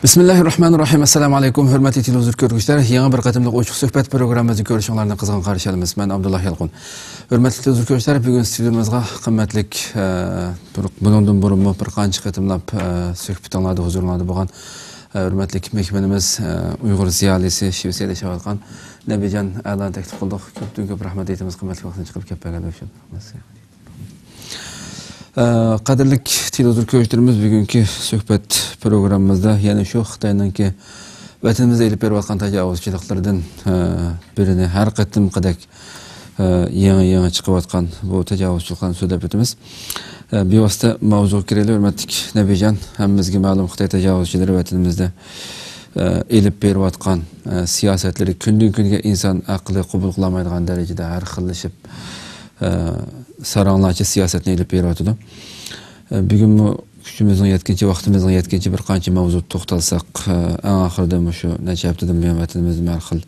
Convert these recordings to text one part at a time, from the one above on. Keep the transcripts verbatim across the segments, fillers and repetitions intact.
بىسمىللاھىررەھمانىررەھىم. ئەسسالامۇ ئەلەيكۇم، ھۆرمەتلىك تېلېۋىزور كۆرگۈچىلەر. يېڭى بىر قېتىملىق ئوچۇق سۆھبەت پروگراممىمىزنى كۆرۈشۈڭلارنى قىزغىن قارشى ئالىمىز. مەن ئابدۇللا يالقۇن. ھۆرمەتلىك تېلېۋىزور كۆرگۈچىلەر، بۈگۈن ستۇدىيىمىزغا قىممەتلىك، ئە، بۇنىڭدىن بۇرۇنمۇ بىر قانچە قېتىملاپ، ئە، سۆھبىتىڭلاردا، ھۇزۇرۇڭلاردا بولغان، ئە، ھۆرمەتلىك مېھمىنىمىز، ئە، ئۇيغۇر زىيالىيسى، شىۋېتسىيەدە ياشاۋاتقان نەبىجان ئەلانى تەكلىپ قىلدۇق. كۆپتىن كۆپ رەھمەت ئېيتىمىز، قىممەتلىك ۋاقتىنى چىقىرىپ كەپ بەرگەنلىكى ئۈچۈن. ئە، قەدىرلىك تېلېۋىزور كۆرگۈچىلىرىمىز، بۈگۈنكى سۆھبەت پروگراممىمىزدا يەنە شۇ خىتاينىڭكى ۋەتىنىمىزدە ئېلىپ بېرىۋاتقان تاجاۋۇزچىلىقلىرىدىن، ئە، بىرىنى، ھەر قېتىمقىدەك، ئە، يېڭى، يېڭى چىقىۋاتقان بۇ تاجاۋۇزچىلىقلارنى سۆزلەپ ئۆتىمىز. ئە، بىۋاسىتە ماۋزۇغا كىرەيلى، ھۆرمەتلىك نەبىجان. ھەممىمىزگە مەلۇم، خىتاي تاجاۋۇزچىلىرى ۋەتىنىمىزدە، ئە، ئېلىپ بېرىۋاتقان، ئە، سىياسەتلىرى كۈندىن-كۈنگە ئىنسان ئەقلى قوبۇل قىلالمايدىغان دەرىجىدە ھەر خىللىشىپ، ئە، ساراڭلارچە سىياسەتنى ئېلىپ بېرىۋاتىدۇ. ئە، بۈگۈنمۇ كۈچىمىزنىڭ يەتكىنىچە، ۋاقتىمىزنىڭ يەتكىنىچە بىر قانچە ماۋزۇغا توختالساق، ئە، ئەڭ ئاخىرىدا مۇشۇ نەچچە ھەپتىدىن بۇيان ۋەتىنىمىزدە ھەر خىل،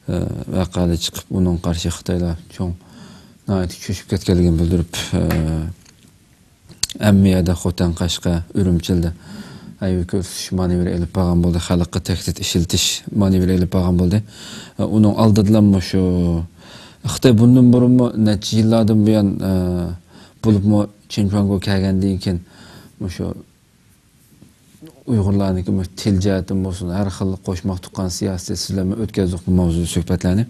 ئە، ۋەقەلەر چىقىپ، ئۇنىڭغا قارشى خىتايلار چوڭ، ناھايىتى چۆچۈپ كەتكەنلىكىنى بىلدۈرۈپ، ئە، ھەممە يەردە، خوتەن، قەشقەر، ئۈرۈمچىدە ئەيىب كۆرسىتىش مانېۋىرى ئېلىپ بارغان بولدى، خەلققە تەھدىت ئىشلىتىش مانېۋىرى ئېلىپ بارغان بولدى. ئە، ئۇنىڭ ئالدىدىلا مۇشۇ خىتاي بۇندىن بۇرۇنمۇ نەچچە يىللاردىن بۇيان، ئە، بولۇپمۇ چىن چۈەنگو كەلگەندىن كېيىن مۇشۇ ئۇيغۇرلارنىڭكى مۇشۇ تىل جەھەتتىن بولسۇن، ھەر خىل قوشماق تۇغقان سىياسىتى سىزلەرمۇ ئۆتكەزدۇق بۇ ماۋزۇدا سۆھبەتلەرنى.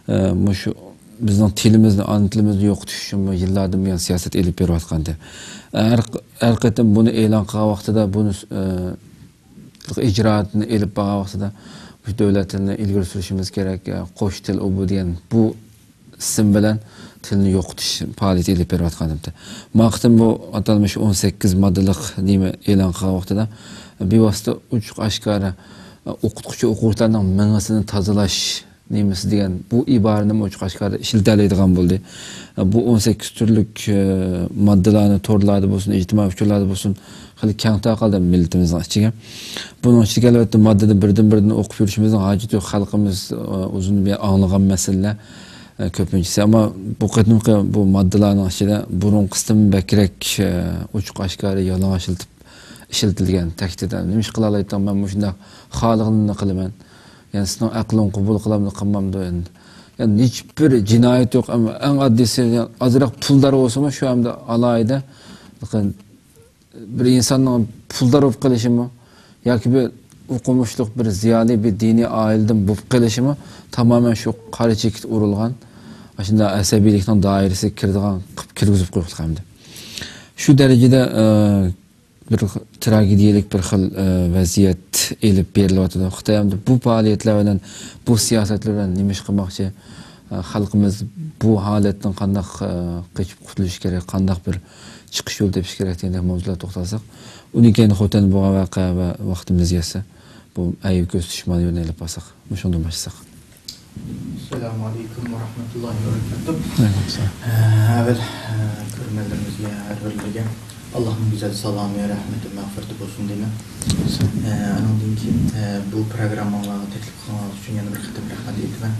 ئە، مۇشۇ بىزنىڭ تىلىمىزنى، ئانا تىلىمىزنى يوقىتىش ئۈچۈن بۇ يىللاردىن بۇيان سىياسەت ئېلىپ بېرىۋاتقانىدى. ھەر، ھەر قېتىم بۇنى ئېلان قىلغان ۋاقتىدا، بۇنى، ئە، ئىجرائاتنى ئېلىپ بارغان ۋاقتىدا، مۇشۇ دۆلەت تىلىنى ئىلگىرى سۈرۈشىمىز كېرەك، ئە، قوش تىل ئۇ بۇ دېگەن بۇ ئىسىم بىلەن تىلنى يوقىتىش پائالىيىتى ئېلىپ بېرىۋاتقان ئىدى. ما قېتىم بۇ ئاتالمىش ئون سەككىز ماددىلىق نېمە ئېلان قىلغان ۋاقتىدا، بىۋاسىتە ئوچۇق ئاشكارا، ئە، ئوقۇتقۇچى ئوقۇغۇچىلارنىڭ مېڭىسىنى تازىلاش نېمىسى دېگەن بۇ ئىبارىنىمۇ ئوچۇق ئاشكارا ئىشلىتەلەيدىغان بولدى. بۇ ئون سەككىز تۈرلۈك، ئە، ماددىلارنى تورلاردا بولسۇن، ئىجتىمائىي ئۇچۇرلاردا بولسۇن، خېلى كەڭ تارقالدى مىللىتىمىزنىڭ ئىچىگە. بۇنىڭ ئىچىدىكى، ئەلۋەتتە، ماددىنى بىردىن-بىردىن ئوقۇپ يۈرۈشىمىزنىڭ ھاجىتى يوق. خەلقىمىز، ئە، ئۇزۇندىن بېرى ئاڭلىغان مەسىلىلەر، ئە، كۆپىنچىسى. ئەمما بۇ قېتىمقى بۇ ماددىلارنىڭ ئىچىدە بۇرۇنقىسىدىن بەكرەك، ئە، ئوچۇق ئاشكارا يالىڭاچلىتىپ ئىشلىتىلگەن تەھدىت. نېمە ئىش قىلالايتتىڭ؟ مەن مۇشۇنداق خالىغىنىمنى قىلىمەن. يەنى سېنىڭ ئەقلىڭ قوبۇل قىلامدۇ، قىلمامدۇ؟ يەنى، يەنى ھېچبىر جىنايەت يوق، ئەمما ئەڭ ئاددىيسى، يەنى ئازراق پۇلدار بولسىمۇ، شۇ ئەمدى ئالاھىدە، بىر ئىنساننىڭ پۇلدار بولۇپ قېلىشىمۇ ياكى بىر ئوقۇمۇشلۇق بىر زىيالىي، بىر دىنىي ئائىلىدىن بولۇپ قېلىشىمۇ تامامەن شۇ قارا چېكىت ئۇرۇلغان، ئاشۇنداق ئەسەبىيلىكنىڭ دائىرىسىگە كىرىدىغان قىلىپ كىرگۈزۈپ قويۇپتۇ ئەمدى. شۇ دەرىجىدە، ئە، بىر تراگېدىيەلىك بىر خىل، ئە، ۋەزىيەت ئېلىپ بېرىلىۋاتىدۇ. خىتاي ئەمدى بۇ پائالىيەتلەر بىلەن، بۇ سىياسەتلەر بىلەن نېمە ئىش قىلماقچى؟ ئە، خەلقىمىز بۇ ھالەتتىن قانداق، ئە، قېچىپ قۇتۇلۇشى كېرەك؟ قانداق بىر چىقىش يولى تېپىش كېرەك دېگەندەك ماۋزۇلارغا توختالساق، ئۇنىڭ كېيىن خوتەندە بولغان ۋەقە ۋە ۋاقتىمىز يەتسە، بۇ ئەيىب كۆرسىتىش مانېۋىرىنى ئېلىپ بارساق، مۇشۇندىن باشلىساق. ئەسسالامۇ ئەلەيكۇم ۋە رەھمەتۇللاھى ۋە بەرىكاتۇھ. ئەلەيكۇم ئەسسالام. ئە، ئەۋۋەل، ئە، كۆرۈرمەنلىرىمىزگە ھەر بىرلىرىگە ئاللاھنىڭ گۈزەل سالامى، رەھمىتى، مەغپىرىتى بولسۇن دەيمەن. ئە، ئانىڭدىن كېيىن، ئە، بۇ پروگرامماڭلارغا تەكلىپ قىلغانلىقى ئۈچۈن يەنە بىر قېتىم رەھمەت ئېيتىمەن.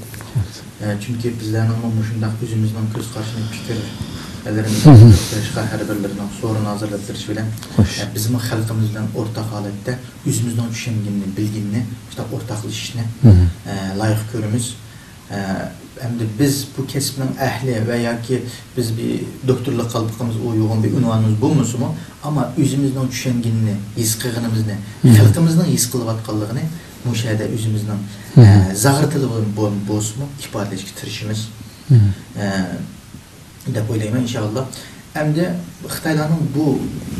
ئە، چۈنكى بىزلەرنىڭمۇ مۇشۇنداق ئۆزىمىزنىڭ كۆز قارىشىنى، پىكىرلىرىمىزنى ئوتتۇرىغا قويۇشقا ھەر بىرلىرىنىڭ سورۇن ھازىرلاپ بېرىشى بىلەن، خوش. ئە، بىزمۇ خەلقىمىز بىلەن ئورتاق ھالەتتە ئۆزىمىزنىڭ چۈشەنگىنىنى، بىلگىنىنى مۇشۇنداق ئورتاقلىشىشنى، مم. ئە، لايىق كۆرىمىز. ئە، ئەمدى بىز بۇ كەسىپنىڭ ئەھلى ۋە ياكى بىز بىر دوكتورلۇق قالپىقىمىز، ئۇ يوغان بىر ئۇنۋانىمىز بولمىسىمۇ، ئەمما ئۆزىمىزنىڭ چۈشەنگىنىنى، ھېس قىلغىنىمىزنى، مم. خەلقىمىزنىڭ ھېس قىلىۋاتقانلىقىنى مۇشۇ يەردە ئۆزىمىزنىڭ، مم. ئە، زاغرا تىلى بىلەن بول-، بولسىمۇ ئىپادىلەشكە تىرىشىمىز. مم. ئە، دەپ ئويلايمەن، ئىنشائاللا. ئەمدى خىتايلارنىڭ بۇ،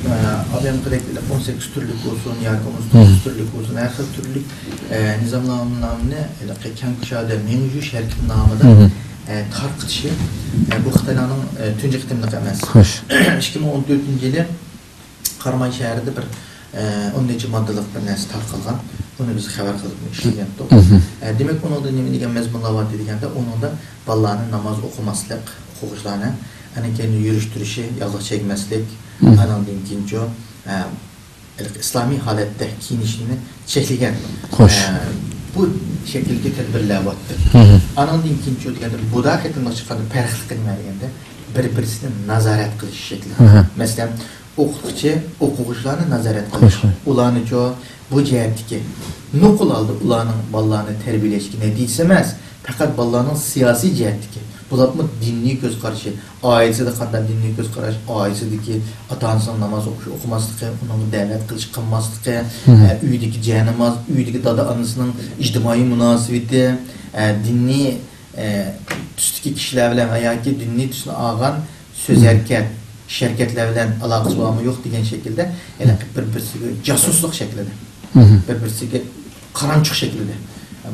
ئە، ئاۋۇ ياقىدەك ئون سەككىز تۈرلۈك بولسۇن ياكى ئون توققۇز تۈرلۈك بولسۇن، ھەر خىل تۈرلۈك، ئە، نىزامنامىنى ھېلىقى كەڭ كۇشادە مېڭىش ھەرىكىتى نامىدا، ئە، تارقىتىشى، ئە، بۇ خىتايلارنىڭ، ئە، تۇنجى قېتىملىق ئەمەس. خوش. ئىككى مىڭ ئون تۆتىنچى يىلى قاراماي شەھىرىدە بىر، ئە، ئون نەچچە ماددىلىق بىر نەرسە تارقالغان. ئۇنى بىز خەۋەر قىلىپ ئىشلىگەنتۇق. مم. ئە، دېمەك، ئۇنىڭدا نېمە دېگەن مەزمۇنلار بارتى دېگەندە، ئۇنىڭدا بالىلارنى ناماز ئوقۇماسلىق، ئوقۇغۇچىلارنى، ئاندىن كېيىن يۈرۈشتۈرۈشى، ياللۇغ چەكمەسلىك، مم. ئانىڭدىن كېيىنچۇ، ئە، ئىسلامىي ھالەتتە كىيىنىشنى چەكلىگەن، خوش. ئە، بۇ شەكىلدىكى تەدبىرلەر بارتى. مم. ئانىڭدىن كېيىنچۇ دېگەندە، بۇدا قېتىملىق چىققاندا پەرقلىقى نېمە دېگەندە، بىر-بىرسىنى نازارەت قىلىش شەكلى. مم. مەسىلەن، ئوقۇتقۇچى ئوقۇغۇچىلارنى نازارەت قىلىش، ئۇلارنىچۇ بۇ جەھەتتىكى نوقۇل ھالدا ئۇلارنىڭ بالىلارنى تەربىيەلەشتىكى نەتىجىسى ئەمەس، پەقەت بالىلارنىڭ سىياسىي جەھەتتىكى، بولۇپمۇ دىنىي كۆز قارىشى، ئائىلىسىدە قانداق دىنىي كۆز قاراش، ئائىلىسىدىكى ئاتا-ئانىسىنىڭ ناماز ئوقۇش ئوقۇماسلىقى، ئۇنىڭغا دەۋەت قىلىش قىلماسلىقى، ئە، ئۆيدىكى جاناماز، ئۆيدىكى دادا-ئانىسىنىڭ ئىجتىمائىي مۇناسىۋىتى، ئە، دىنىي، ئە، تۈستىكى كىشىلەر بىلەن ۋە ياكى دىنىي تۈسنى ئالغان سۆز ھەرىكەت، ئىش ھەرىكەتلەر بىلەن ئالاقىسى بارمۇ يوق دېگەن شەكىلدە، ھېلىقى بىر-بىرسىگە جاسۇسلۇق شەكلىدە، بىر-بىرسىگە قارانچۇق شەكلىدە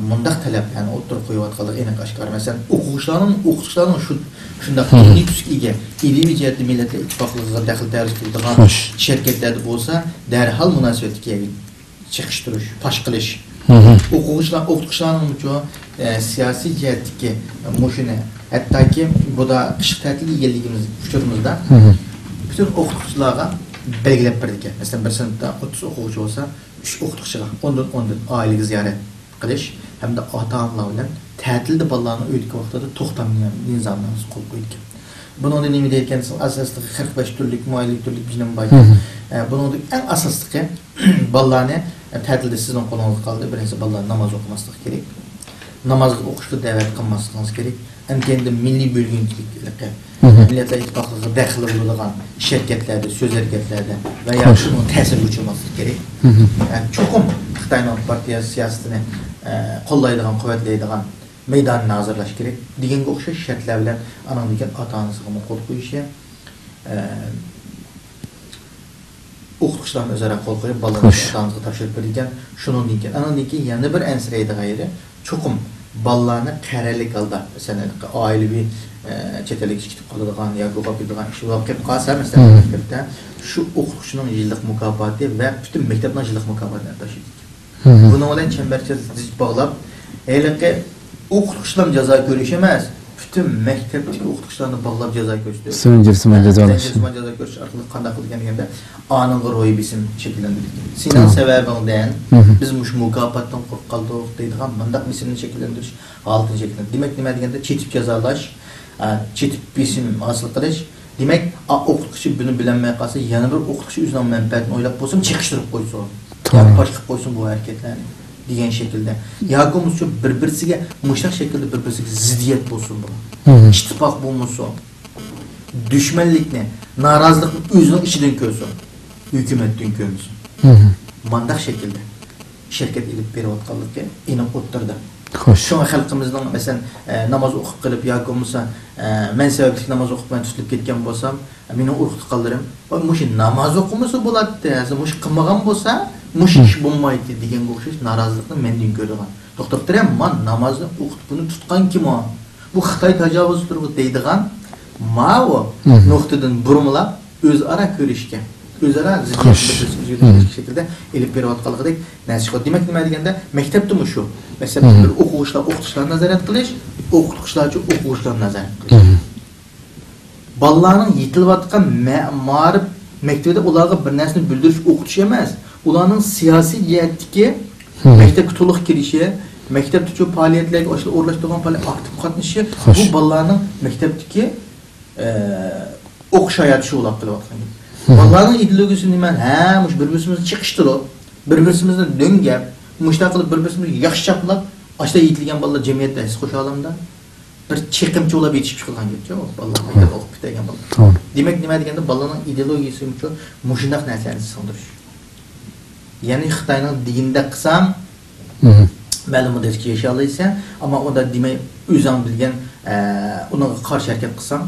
مۇنداق تەلەپلەرنى ئوتتۇرىغا قويۇۋاتقانلىقى ئېنىق ئاشكارا. مەسىلەن، ئوقۇغۇچىلارنىڭ، ئوقۇتقۇچىلارنىڭ شۇ، شۇنداق دىنىي تۈسكە ئىگە، ئىلمىي جەھەتتە مىللەتلەر ئىتتىپاقلىقىغا دەخلى تەرۇز قىلىدىغان شەركەتلەردە بولسا، دەرھال مۇناسىۋەتكە چېقىشتۇرۇش، پاش قىلىش. ئوقۇغۇچىلار، ئوقۇتقۇچىلارنىڭمۇچۇ، ئە، سىياسىي جەھەتتىكى مۇشۇنى، ھەتتاكى بۇدا قىشلىق تەتىلگە يېتىلگەن ئۇچۇرىمىزدا پۈتۈن ئوقۇتقۇچىلارغا بەلگىلەپ بېرىدىكەن. مەسىلەن، بىر سىنىپتا ئوتتۇز ئوقۇغۇچى بولسا، ئۈچ ئوقۇتقۇچىغا ئوندىن، ئوندىن ئائىلىگە زىيارەت قىلىش ھەمدە ئاتا-ئانىلار بىلەن تەتىلدە بالىلارنىڭ ئۆيدىكى ۋاقتىدا توختام نىزامنامىسى قول قويىدىكەن. بۇنىڭدا نېمە دەيدىكەن دېسىڭىز، ئاساسلىقى قىرىق بەش تۈرلۈك، مۇئەللىپ تۈرلۈك بىلىم بار. ئە، بۇنىڭدا ئەڭ ئاساسلىقى بالىلارنى، ئە، تەتىلدە سىزنىڭ قولىڭىزغا قالدى. بىرىنچىسى، بالىلار ناماز ئوقۇماسلىقى كېرەك. نامازغا ئوقۇشقا دەۋەت قىلماسلىقىڭىز كېرەك. ئەنكەينىدە مىللىي بۆلگۈنچىلىك، ھېلىقى مىللەتلەر ئىتتىپاقلىقىغا دەخلى بولىدىغان ئىش ھەرىكەتلەردە، سۆز ھەرىكەتلەردە ۋە ياكى شۇنىڭ تەسىرىگە ئۇچرىماسلىق كېرەك. يەنى چوقۇم خىتاينىڭ پارتىيە سىياسىتىنى، ئە، قوللايدىغان، قۇۋۋەتلەيدىغان مەيداننى ھازىرلاش كېرەك دېگەنگە ئوخشاش شەرتلەر بىلەن ئانىڭدىن كېيىن ئاتا-ئانىسىغىمۇ قول قويۇشى، ئە، ئوقۇتقۇچىلارمۇ ئۆزئارا قول قويۇپ، بالىلارنى ئاتا-ئانىسىغا تاپشۇرۇپ بېرىدىكەن. شۇنىڭدىن كېيىن، ئانىڭدىن كېيىن يەنە بىر ئەنسىرەيدىغان يېرى، چوقۇم بالىلارنى قەرەللىك ھالدا، مەسىلەن، ئائىلىۋى، ئە، چەت ئەلگە كېتىپ قالىدىغان ياكى يوقاپ كېتىدىغان ئىش بولۇپ قېلىپ قالسا، مەسىلەن، مەكتەپتە شۇ ئوقۇتقۇچىنىڭ يىللىق مۇكاپاتى ۋە پۈتۈن مەكتەپنىڭ يىللىق مۇكاپاتىنى ئەپ تاشلىدىكەن. بۇنىڭ بىلەن چەمبەرچاس زىچ باغلاپ، ھېلىقى ئوقۇتقۇچىلارنى جازا كۆرۈش ئەمەس، پۈتۈن مەكتەپتىكى ئوقۇتقۇچىلارنى باغلاپ جازا كۆرسىتىپ، زەنجىرسىمان جازالاش. زەنجىرسىمان جازا كۆرسىتىش ئارقىلىق قانداق قىلىدىكەن دېگەندە، ئانىڭغا روھىي بېسىم شەكىللەندۈرىدىكەن. سېنىڭ سەۋەبىڭدىن بىز مۇشۇ مۇكاپاتتىن قۇرۇق قالدۇق دەيدىغان مۇنداق بېسىمنى شەكىللەندۈرۈش ھالىتىنى شەكىللەندۈرىدۇ. دېمەك، نېمە دېگەندە، چېتىپ جازالاش، ئا، چېتىپ بېسىم ھاسىل قىلىش. دېمەك، ئا، ئوقۇتقۇچى بۇنى بىلەلمەي قالسا، يەنە بىر ئوقۇتقۇچى ئۆزىنىڭ مەنپەئەتىنى ئويلاپ بولسۇن، چېقىشتۇرۇپ قويسۇن. ياكى پاش قىلىپ قويسۇن بۇ ھەرىكەتلەرنى دېگەن شەكىلدە. ياكى بولمىسا بىر-بىرسىگە مۇشۇنداق شەكىلدە بىر-بىرسىگە زىددىيەت بولسۇن بۇ. ئىتتىپاق بولمىسۇن. دۈشمەنلىكنى، نارازىلىقنى ئۆزىنىڭ ئىچىدىن كۆرسۇن. ھۆكۈمەتتىن كۆرمىسۇن. مانداق شەكىلدە ئىش ھەرىكەت ئېلىپ بېرىۋاتقانلىقى ئېنىق ئوتتۇرىدا. شۇڭا خەلقىمىزنىڭ، مەسىلەن، ئە، ناماز ئوقۇپ قېلىپ ياكى بولمىسا، ئە، مەن سەۋەبلىك ناماز ئوقۇپ مەن تۇتۇلۇپ كەتكەن بولسام، مېنىڭ ئۇرۇق تۇغقانلىرىم، ۋاي، مۇشۇ ناماز ئوقۇمىسا بولاتتى، ھازىر مۇشۇ قىلمىغان بولسا، مۇشۇ ئىش بولمايتتى دېگەنگە ئوخشاش نارازىلىقنى مەندىن كۆرىدىغان. توختاپ تۇرە، ما نامازنى ئوقۇتۇپ بۇنى تۇتقان كىم ئۇ؟ بۇ خىتاي تاجاۋۇزچىلىرىغۇ دەيدىغان ماۋۇ نۇقتىدىن بۇرمىلاپ ئۆزئارا كۆرۈشكە، ئۆزئارا زىددىيەتنى بىر-بىرسىگە شەكىلدە ئېلىپ بېرىۋاتقانلىقىدەك نەرسە. دېمەك، نېمە دېگەندە، مەكتەپتىمۇ شۇ. مەسىلەن، بىر ئوقۇغۇچىلار ئوقۇتقۇچىلارنى نازارەت قىلىش، ئوقۇتقۇچىلارچۇ ئوقۇغۇچىلارنى نازارەت قىلىش. بالىلارنىڭ يېتىلىۋاتقان مە-، مائارىپ مەكتىۋىدە ئۇلارغا بىر نەرسىنى بىلدۈرۈش، ئوقۇتۇش ئەمەس، ئۇلارنىڭ سىياسىي جەھەتتىكى مەكتەپكە تولۇق كىرىشى، مەكتەپتىچۇ پائالىيەتلەرگە ئاشۇ ئورۇنلاشتۇرغان پائالىيەت ئاكتىپ قاتنىشىشى، بۇ بالىلارنىڭ مەكتەپتىكى، ئە، ئوقۇش ھاياتى شۇ بولاپ قېلىۋاتقان گەپ. بالىلارنىڭ ئىدېئولوگىيىسى نېمە؟ ھە، مۇشۇ بىر-بىرسىمىزنى چېقىشتۇرۇپ، بىر-بىرسىمىزنى دۆڭگەپ، مۇشۇنداق قىلىپ بىر-بىرسىمىزگە ياخشى چاپلاپ، ئاشۇنداق يېتىلگەن بالىلار جەمئىيەتتە ھېس خۇش ئالەمدە. بىر چېقىمچى بولاپ يېتىشىپ چىقىدىغان گەپچۇ، بالىلار مەكتەپتە ئوقۇپ پۈتتۈرگەن بالىلار. دېمەك، نېمە دېگەندە، بالىلارنىڭ ئىدېئولوگىيىسىمۇچۇ مۇشۇنداق نەرسىلەرنى سىڭدۈرۈش. يەنى خىتاينىڭ دېگىنىدەك قىلساڭ، مەلۇم مۇددەتكىچە ياشىيالايسەن، ئەمما ئۇنداق دېمەي، ئۆزۈڭ بىلگەن، ئە، ئۇنىڭغا قارشى ھەرىكەت قىلساڭ،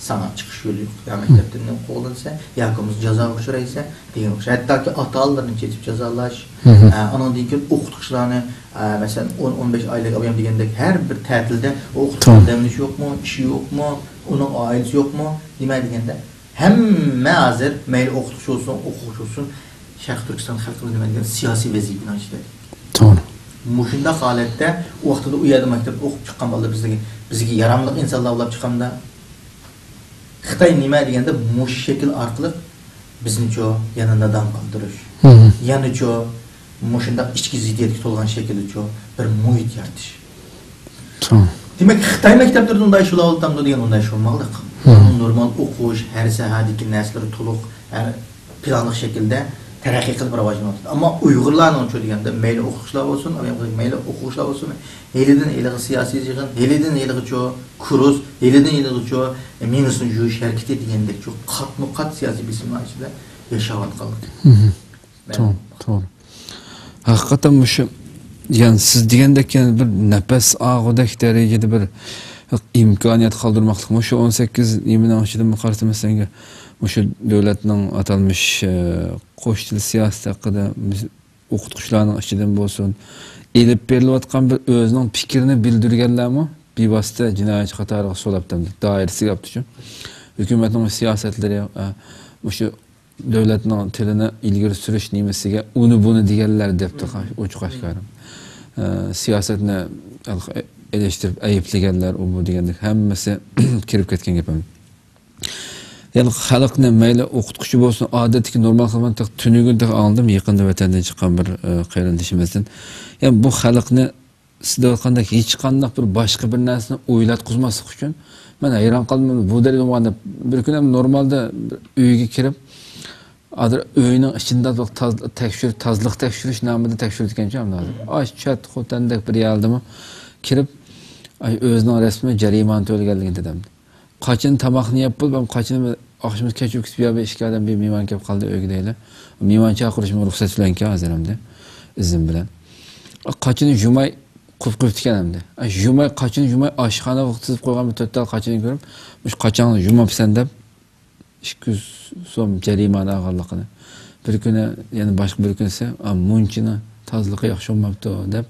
ساڭا چىقىش يولى يوق. يا مەكتەپتىن قوغلىنىسەن، ياكى بولمىسا جازاغا ئۇچرايسەن دېگەن ئوخشاش. ھەتتاكى ئاتا-ئانىلىرىنى چېتىپ جازالاش، ئە، ئانىڭدىن كېيىن ئوقۇتقۇچىلارنى، ئە، مەسىلەن، ئون، ئون بەش ئايلىق ئاۋايام دېگەندەك، ھەر بىر تەتىلدە ئوقۇتقۇچىنىڭ دەم ئېلىشى يوقمۇ، ئىشى يوقمۇ، ئۇنىڭ ئائىلىسى يوقمۇ، نېمە دېگەندە، ھەممە ھازىر مەيلى ئوقۇتقۇچى بولسۇن، ئوقۇغۇچى بولسۇن، شەرقىي تۈركىستان خەلقىمىز نېمە دېگەن سىياسىي ۋەزىپىنىڭ ئىچىدە. توغرا. مۇشۇنداق ھالەتتە ئۇ ۋاقتىدا ئۇ يەردە مەكتەپتە ئوقۇپ چىققان بالىلار بىزگە، بىزگە ياراملىق ئىنسانلار بولاپ چىقامدا، خىتاي نېمە دېگەندە مۇشۇ شەكىل ئارقىلىق بىزنىچۇ يەنە نادان قالدۇرۇش، يەنىچۇ مۇشۇنداق ئىچكى زىددىيەتكە تولغان شەكىلدىچۇ بىر مۇھىت يارىتىش. دېمەك، خىتاي مەكتەپلىرىدە ئۇنداق ئىش بولۇۋاتامدۇ دېگەن، ئۇنداق ئىش بولماقلىق. نورمال ئوقۇش، ھەر ساھەدىكى نەرسىلىرى تولۇق، ھەر پىلانلىق شەكىلدە تەرەققىي قىلىپ راۋاجلىنىۋاتىدۇ. ئەمما ئۇيغۇرلارنىڭچۇ دېگەندە، مەيلى ئوقۇغۇچىلار بولسۇن، مەيلى ئوقۇغۇچىلار بولسۇن، ھېلىدىن ھېلىغا سىياسىي يىغىن، ھېلىدىن ھېلىغىچۇ كۇرۇز، ھېلىدىن ھېلىغىچۇ مېڭىسىنى يۇيۇش ھەرىكىتى دېگەندەكچۇ قاتمۇ قات سىياسىي بېسىملار ئىچىدە ياشاۋاتقانلىقى. مەلۇم. توغرا، توغرا. ھەقىقەتەن مۇشۇ، يەنى سىز دېگەندەك، يەنى بىر نەپەس ئالغۇدەك دەرىجىدە بىر ئىمكانىيەت قالدۇرماقلىق. مۇشۇ ئون سەككىز نېمىنىڭ ئىچىدىمۇ قارىسا، مەسىلەن، مۇشۇ دۆلەتنىڭ ئاتالمىش، ئە، قوش تىل سىياسىتى ھەققىدە بىز ئوقۇتقۇچىلارنىڭ ئىچىدىن بولسۇن، ئېلىپ بېرىلىۋاتقان بىر ئۆزىنىڭ پىكرىنى بىلدۈرگەنلەرمۇ بىۋاسىتە جىنايەتچى قاتارىغا سولاپتۇ، دائىرىسىگە ئاپتۇ. ھۆكۈمەتنىڭ سىياسەتلىرى، ئە، مۇشۇ دۆلەتنىڭ تىلىنى ئىلگىرى سۈرۈش نېمىسىگە ئۇنى بۇنى دېگەنلەر دەپتۇ، ئوچۇق ئاشكارا. ئە، سىياسەتنى ئېلىشتۇرۇپ ئەيىبلىگەنلەر، ئۇ بۇ دېگەندەك ھەممىسى كىرىپ كەتكەن گەپ. يەنى خەلقنى مەيلى ئوقۇتقۇچى بولسۇن، ئادەتتىكى نورمال خىزمەت تېخى تۈنۈگۈن تېخى ئاڭلىدىم، يېقىندا ۋەتەندىن چىققان بىر، ئە، قېرىندىشىمىزدىن. يەنى بۇ خەلقنى سىز دەۋاتقاندەك ھېچقانداق بىر باشقا بىر نەرسىنى ئويلاتقۇزماسلىق ئۈچۈن مەن ھەيران قالدىم، بۇ دەرىجىدە بولغان دەپ. بىر كۈنى نورمالدا بىر ئۆيگە كىرىپ، ھازىر ئۆينىڭ ئىچىنى تاز-، تەكشۈرۈپ، تازىلىق تەكشۈرۈش نامىدا تەكشۈرىدىكەنچۇ ئەمدى ھازىر. ئاش چەت خوتەندەك بىر يەردىمۇ كىرىپ، ئاي، ئۆزىنىڭ رەسمىي جەرىمانە تۆلىگەنلىكىنى دېدىم. قاچىنى تاماقنى يەپ بولۇپ، ھەم قاچىنى ئاخشىمىز كەچ ئۆتكۈزۈپ، يا بىر ئىككى ئادەم بىر مېھمان كەپ قالدى ئۆيگە دەيلى. مېھمان چاقىرىشمۇ رۇخسەت بىلەنكەن ھازىر ئەمدى، ئىزىن بىلەن. قاچىنى يۇماي قويۇپ قويۇپتىكەن ئەمدى. ئاي، يۇماي قاچىنى يۇماي ئاشخانىغا تىزىپ قويغان بىر تۆت تال قاچىنى كۆرۈپ، مۇشۇ قاچاڭنى يۇماپسەن دەپ، ئىككى يۈز سوم جەرىمانە ئالغانلىقىنى. بىر كۈنى، يەنە باشقا بىر كۈنىسى، «ئا، مۇنچىنى تازىلىقى ياخشى بولماپتۇ» دەپ،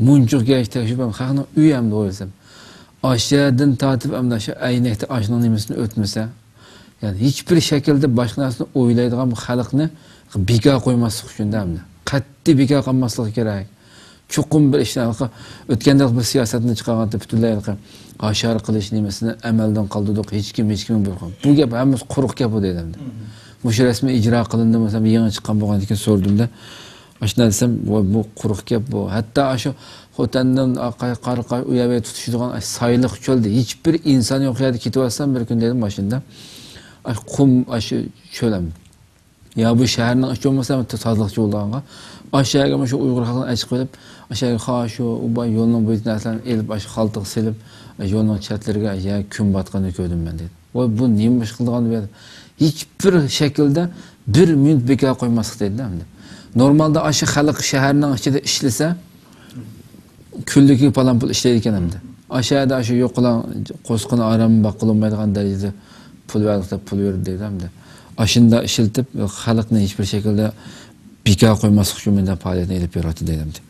مۇنچىغا كەچ تەكشۈرۈپ، خەقنىڭ ئۆيى ئەمدى ئويلىسام. ئاشۇ يەردىن تارتىپ، ئەمدى شۇ ئەينەكتە ئاشنىڭ نېمىسىنى ئۆتمىسە، يەنى ھېچبىر شەكىلدە باشقا نەرسىنى ئويلايدىغان بۇ خەلقنى بىكار قويماسلىق ئۈچۈن دە ئەمدى. قەتئىي بىكار قالماسلىقى كېرەك. چوقۇم بىر ئىشنى، ھېلىقى ئۆتكەندە بىر سىياسەتنى چىقارغانتى، پۈتۈنلەي ھېلىقى ھاشارە قىلىش نېمىسىنى ئەمەلدىن قالدۇردۇق، ھېچكىم، ھېچكىمنى بىر قىلغان. بۇ گەپ ھەممىسى قۇرۇق گەپ بۇ دەيدۇ ئەمدى. مۇشۇ رەسمىي ئىجرا قىلىندىمۇ، مەسىلەن، يېڭى چىققان بولغاندىن كېيىن سورىدىمدە، ئاشۇنداق دېسەم، ۋاي، بۇ قۇرۇق گەپ بۇ. ھەتتا ئاشۇ خوتەندىن قاي-، قارىقاي ئۇ يەرگە تۇتىشىدىغان ئاشۇ سايلىق چۆلدە ھېچبىر ئىنسان يوق يەردە كېتىۋاتسام بىر كۈن دەيدۇ ماشىنىدا. ئاشۇ قۇم، ئاشۇ چۆل ئەمدى. يا بۇ شەھەرنىڭ ئىچى بولمىسا تازىلىقچى بولىدىغانغا. ئاشۇ يەرگە مۇشۇ ئۇيغۇر خەلقىنى ئەچىقىپ ئېلىپ، ئاشۇ يەرگە خاشۇ، ئۇبا يولنىڭ بويىدىكى نەرسىلەرنى ئېلىپ، ئاشۇ خالتىغا سېلىپ، يولنىڭ چەتلىرىگە، يا كۈن باتقىنىنى كۆردۈم مەن دېدى. ۋاي، بۇ نېمە ئىش قىلىدىغان بۇ يەردە؟ ھېچبىر شەكىلدە بىر مىنۇت بىكار قويماسلىق دەيدۇ ئەمدى. نورمالدا ئاشۇ خەلق شەھەرنىڭ ئىچىدە ئىشلىسە، كۈنلۈكىگە پالان پۇل ئىشلەيدىكەن ئەمدى. ئاشۇ يەردە ئاشۇ يوقىلاڭ قورسىقىنى ئارام باققىلى بولمايدىغان دەرىجىدە پۇل بەرگۈسىلەر پۇل بېرىدۇ دەيدۇ ئەمدى. ئاشۇنداق ئىشلىتىپ، خەلقنى ھېچبىر شەكىلدە بىكار قويماسلىق ئۈچۈن مۇنداق پائالىيەتنى ئېلىپ بېرىۋاتىدۇ دەيدۇ ئەمدى.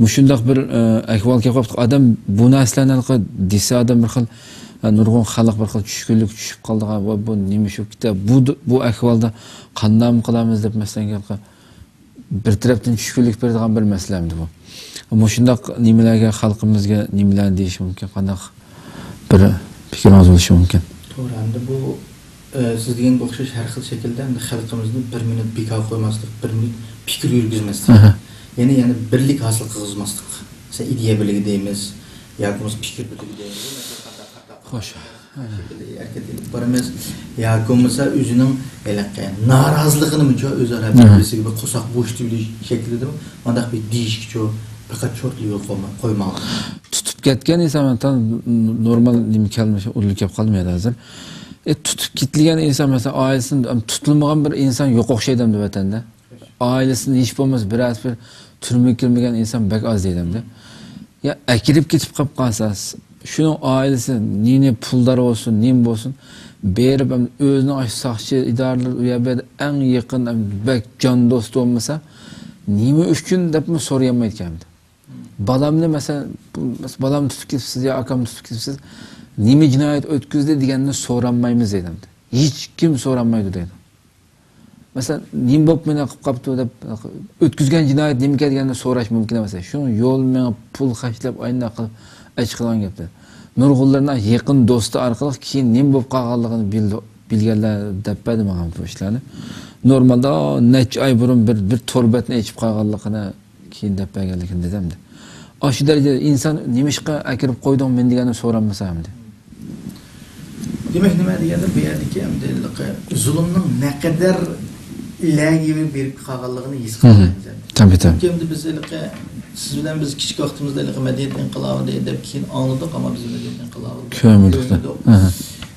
مۇشۇنداق بىر، ئە، ئەھۋال كېلىپ قاپتۇ. ئادەم بۇ نەرسىلەرنى ھېلىقى دېسە، ئادەم بىر خىل، ئە، نۇرغۇن خەلق بىر خىل چۈشكۈنلۈككە چۈشۈپ قالىدىغان، ۋە بۇ نېمە شۇ كېتە، بۇ، بۇ ئەھۋالدا قانداقمۇ قىلىمىز دەپ، مەسىلەن، ھېلىقى بىر تەرەپتىن چۈشكۈنلۈك بېرىدىغان بىر مەسىلە ئەمدى بۇ. مۇشۇنداق نېمىلەرگە خەلقىمىزگە نېمىلەرنى دېيىش مۇمكىن؟ قانداق بىر پىكرىڭىز بولۇشى مۇمكىن؟ توغرا، ئەمدى بۇ، ئە، سىز دېگەنگە ئوخشاش ھەر خىل شەكىلدە ئەمدى خەلقىمىزنى بىر مىنۇت بىكار قويماسلىق، بىر مىنۇت پىكىر يۈرگۈزمەسلىك. ئەھە. يەنى، يەنى بىرلىك ھاسىل قىلغۇزماسلىق. مەسىلەن، ئىدىيە بىرلىكى دەيمىز، ياكى بولمىسا پىكىر بىرلىكى دەيمىز. خوش. شەكىلدە ھەرىكەت ئېلىپ بارىمىز. ياكى بولمىسا ئۆزىنىڭ ھېلىقى نارازىلىقىنىمۇچۇ ئۆزئارا بىر-، بىرسىگە بىر قورساق بوشىتىۋېلىش شەكلىدىمۇ مۇنداق بىر دېيىشكىچۇ پەقەت چورتلا يول قويما-، قويماڭ. تۇتۇپ كەتكەن ئىنسان تام نورمال نېمە كەلمىشى ئۇدۇل كەپ قالمىدى ھازىر. ئە، تۇتۇپ كېتىلگەن ئىنسان، مەسىلەن، ئائىلىسىدىن تۇتۇلمىغان بىر ئىنسان يوق ئوخشايدۇ ئەمدى ۋەتەندە. ئائىلىسىدىن ھېچ بولمىسا بىرەرسى بىر تۈرمىگە كىرمىگەن ئىنسان بەك ئاز دەيدۇ ئەمدى. يا ئەكىرىپ كېتىپ قاپ قالسا، شۇنىڭ ئائىلىسى نى-نى پۇلدار بولسۇن، نېمە بولسۇن، بېرىپ ئەمدى ئۆزىنىڭ ئاشۇ ساقچى ئىدارىلىرى ئۇ يەردە ئەڭ يېقىن، ئەمدى بەك جان دوستى بولمىسا، نېمە ئۈچۈن دەپمۇ سورىيالمايدىكەن ئەمدى. بالامنى مەسىلەن، بۇ، بالامنى تۇتۇپ كېتىپسىز يا ئاكامنى تۇتۇپ كېتىپسىز، نېمە جىنايەت ئۆتكۈزدى دېگەننى سورانمايمىز دەيدۇ ئەمدى. ھېچكىم سورانمايدۇ دەيدۇ. مەسىلەن، نېمە بولۇپ مېنى قىلىپ قاپتۇ دەپ، ئۆتكۈزگەن جىنايەت نېمىكەن دېگەننى سوراش مۇمكىن ئەمەس. شۇڭا يول مېڭىپ، پۇل خەجلەپ، ئاينداق قىلىپ ئەچ قىلغان گەپتۇر. نۇرغۇنلىرىنىڭ يېقىن دوستى ئارقىلىق كېيىن نېمە بولۇپ قالغانلىقىنى بىلدى، بىلگەنلەر دەپ بەردى ماڭا بۇ ئىشلارنى. نورمالدا نەچچە ئاي بۇرۇن بىر، بىر تور بەتنى ئېچىپ قالغانلىقىنى كېيىن دەپ بەرگەنلىكىنى دېدى ئەمدى. ئاشۇ دەرىجىدە ئىنسان نېمىشقا ئەكىرىپ قويدۇڭ مېنى دېگەننى سورانمىسا ئەمدى. دېمەك، نېمە دېگەندە، بۇ يەردىكى ئەمدى زۇلۇمنىڭ نەقەدەر لەگىۋى بېرىپ قالغانلىقىنى ھېس قىلمايمىز ئەمدى. تەبىئىي، تەبىئىي. چۈنكى ئەمدى بىز ھېلىقى سىز بىلەن بىز كىچىك ۋاقتىمىزدا ھېلىقى مەدەنىيەت ئىنقىلابى دەپ كېيىن ئاڭلىدۇق، ئەمما بىز مەدەنىيەت ئىنقىلابىنى كۆرمىدۇق. ئەھە.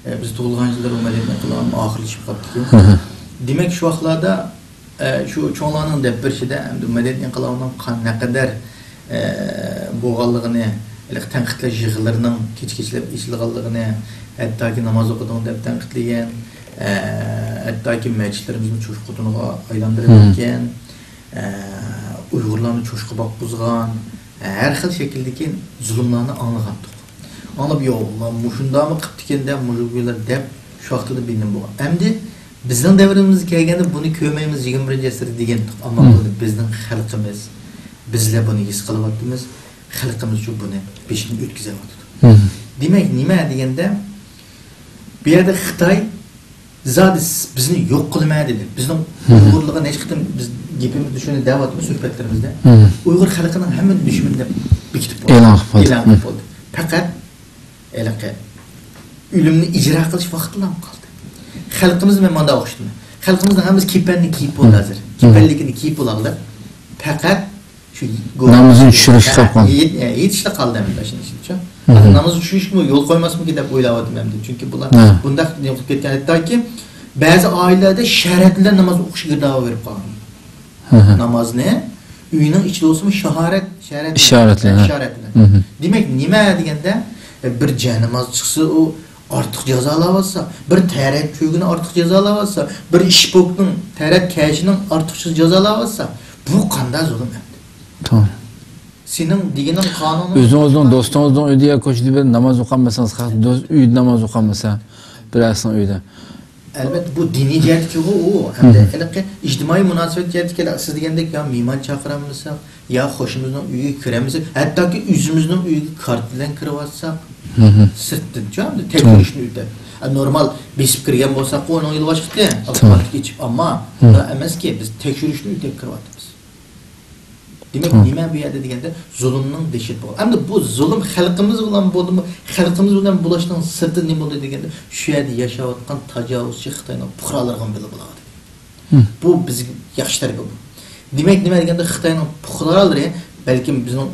ئە، بىز تۇغۇلغان يىللىرى ئۇ مەدەنىيەت ئىنقىلابى ئاخىرلىشىپ قاپتىكەن. ئەھە. دېمەك، شۇ ۋاقىتلاردا، ئە، شۇ چوڭلارنىڭ دەپ بېرىشىدە ئەمدى مەدەنىيەت ئىنقىلابىنىڭ قان-، نەقەدەر، ئە، بولغانلىقىنى، ھېلىقى تەنقىدلەش يىغىنلىرىنىڭ كېچە-كېچىلەپ ئېچىلغانلىقىنى، ھەتتاكى ناماز ئوقۇدۇڭ دەپ تەنقىدلىگەن، ئە، ھەتتاكى مەسچىتلىرىمىزنى چوشقا تونىغا ئايلاندۇرۇۋەتكەن، ئە، ئۇيغۇرلارنى چوشقا باققۇزغان، ئە، ھەر خىل شەكىلدىكى زۇلۇملارنى ئاڭلىغانتۇق. ئاڭلاپ، يا ئاللا، مۇشۇنداقمۇ قىپتىكەن دەپ، مۇشۇ كۈنلەر دەپ، شۇ ۋاقىتتا بىلىم بولغان. ئەمدى بىزنىڭ دەۋرىمىزگە كەلگەندە بۇنى كۆرمەيمىز، يىگىرمە بىرىنچى ئەسىردە دېگەنتۇق. ئەمما بۇنى بىزنىڭ خەلقىمىز، بىزلەر بۇنى ھېس قىلىۋاتىمىز. خەلقىمىزچۇ بۇنى بېشىدىن ئۆتكۈزۈۋاتىدۇ. دېمەك، نېمە دېگەندە، بۇ يەردە خىتاي زادى سىز بىزنى يوق قىلىمەن دېدى. بىزنىڭ ئۇيغۇرلارغا نەچچە قېتىم بىز گېپىمىزدە شۇنى دەۋاتىمىز سۆھبەتلىرىمىزدە. ئۇيغۇر خەلقىنىڭ ھەممىنى دۈشمەن دەپ بېكىتىپ بولدى. ئېلان قىلىپ بولدى. ئېلان قىلىپ بولدى. پەقەت ھېلىقى ئۆلۈمنى ئىجرا قىلىش ۋاقتىلا قالدى. خەلقىمىز مەن مانداق ئوخشىتىمەن. خەلقىمىزنىڭ ھەممىسى كېپەننى كىيىپ بولدى ھازىر. كېپەنلىكىنى كىيىپ بولالىدى. پەقەت شۇ نامىزىنى چۈشۈرۈشكە قالىدۇ. يېتىشلا قالدى ئەمدى شۇنىڭ ئۈچۈن. ناماز چۈشۈرۈشكىمۇ يول قويماسمىكىن دەپ ئويلاۋاتىمەن ئەمدى. چۈنكى بۇلار بۇنداق نېمە قىلىپ كەتكەن. ھەتتاكى بەزى ئائىلىلەردە شەھەرەتلەر ناماز ئوقۇشقا گىرداۋا بېرىپ قالغان. نامازنى ئۆينىڭ ئىچىدە بولسىمۇ شاھارەت، شەھەرەت، ئىشارەتلەر. دېمەك، نېمە دېگەندە، بىر جاي ناماز چىقسا، ئۇ ئارتۇق جازالاۋاتسا، بىر تەرەت چۆگىنى ئارتۇق جازالاۋاتسا، بىر ئىشپوكنىڭ، تەرەت كەشىنىڭ ئارتۇقچە جازالاۋاتسا، بۇ قانداق زۇلۇم ئەمدى؟ توغرا. سېنىڭ دېگىنىڭ قانۇن. ئۆزىڭىزنىڭ دوستىڭىزنىڭ ئۆيىدە يا كوچىدا بىر ناماز ئوقۇمىسىڭىز، خەق دوست ئۆيىدە ناماز ئوقۇمىسا، بىرەرسىنىڭ ئۆيىدە. ئەلۋەتتە، بۇ دىنىي جەھەتتىكىغۇ ئۇ. ھەمدە ھېلىقى ئىجتىمائىي مۇناسىۋەت جەھەتتىكى سىز دېگەندەك يا مېھمان چاقىرالمىساق، يا قوشنىمىزنىڭ ئۆيىگە كىرەلمىسەك، ھەتتاكى ئۆزىمىزنىڭ ئۆيىگە كارتا بىلەن كىرىۋاتساق، سىرتتىنچۇ، ئەمدى تەكشۈرۈشنى ئۆتەپ. ئە، نورمال بېسىپ كىرگەن بولساققۇ ئۇنىڭ يولى باشقىتى. ئاپپاراتتىكى ئىچىپ، ئەمما ئۇنداق ئەمەسكى، بىز تەكشۈرۈشنى ئۆتەپ كىرىۋاتىمىز. دېمەك، نېمە بۇ يەردە دېگەندە، زۇلۇمنىڭ دەھشىتى بولغان. ئەمدى بۇ زۇلۇم خەلقىمىز بىلەن بولدىمۇ، خەلقىمىز بىلەن بولۇشنىڭ سىرتىدا نېمە بولدى دېگەندە، شۇ يەردە ياشاۋاتقان تاجاۋۇزچى خىتاينىڭ پۇقرالىرىغا بىلىپ بولىدۇ. بۇ بىزگە ياخشى تەرىپى بۇ. دېمەك، نېمە دېگەندە، خىتاينىڭ پۇقرالىرى بەلكىم بىزنىڭ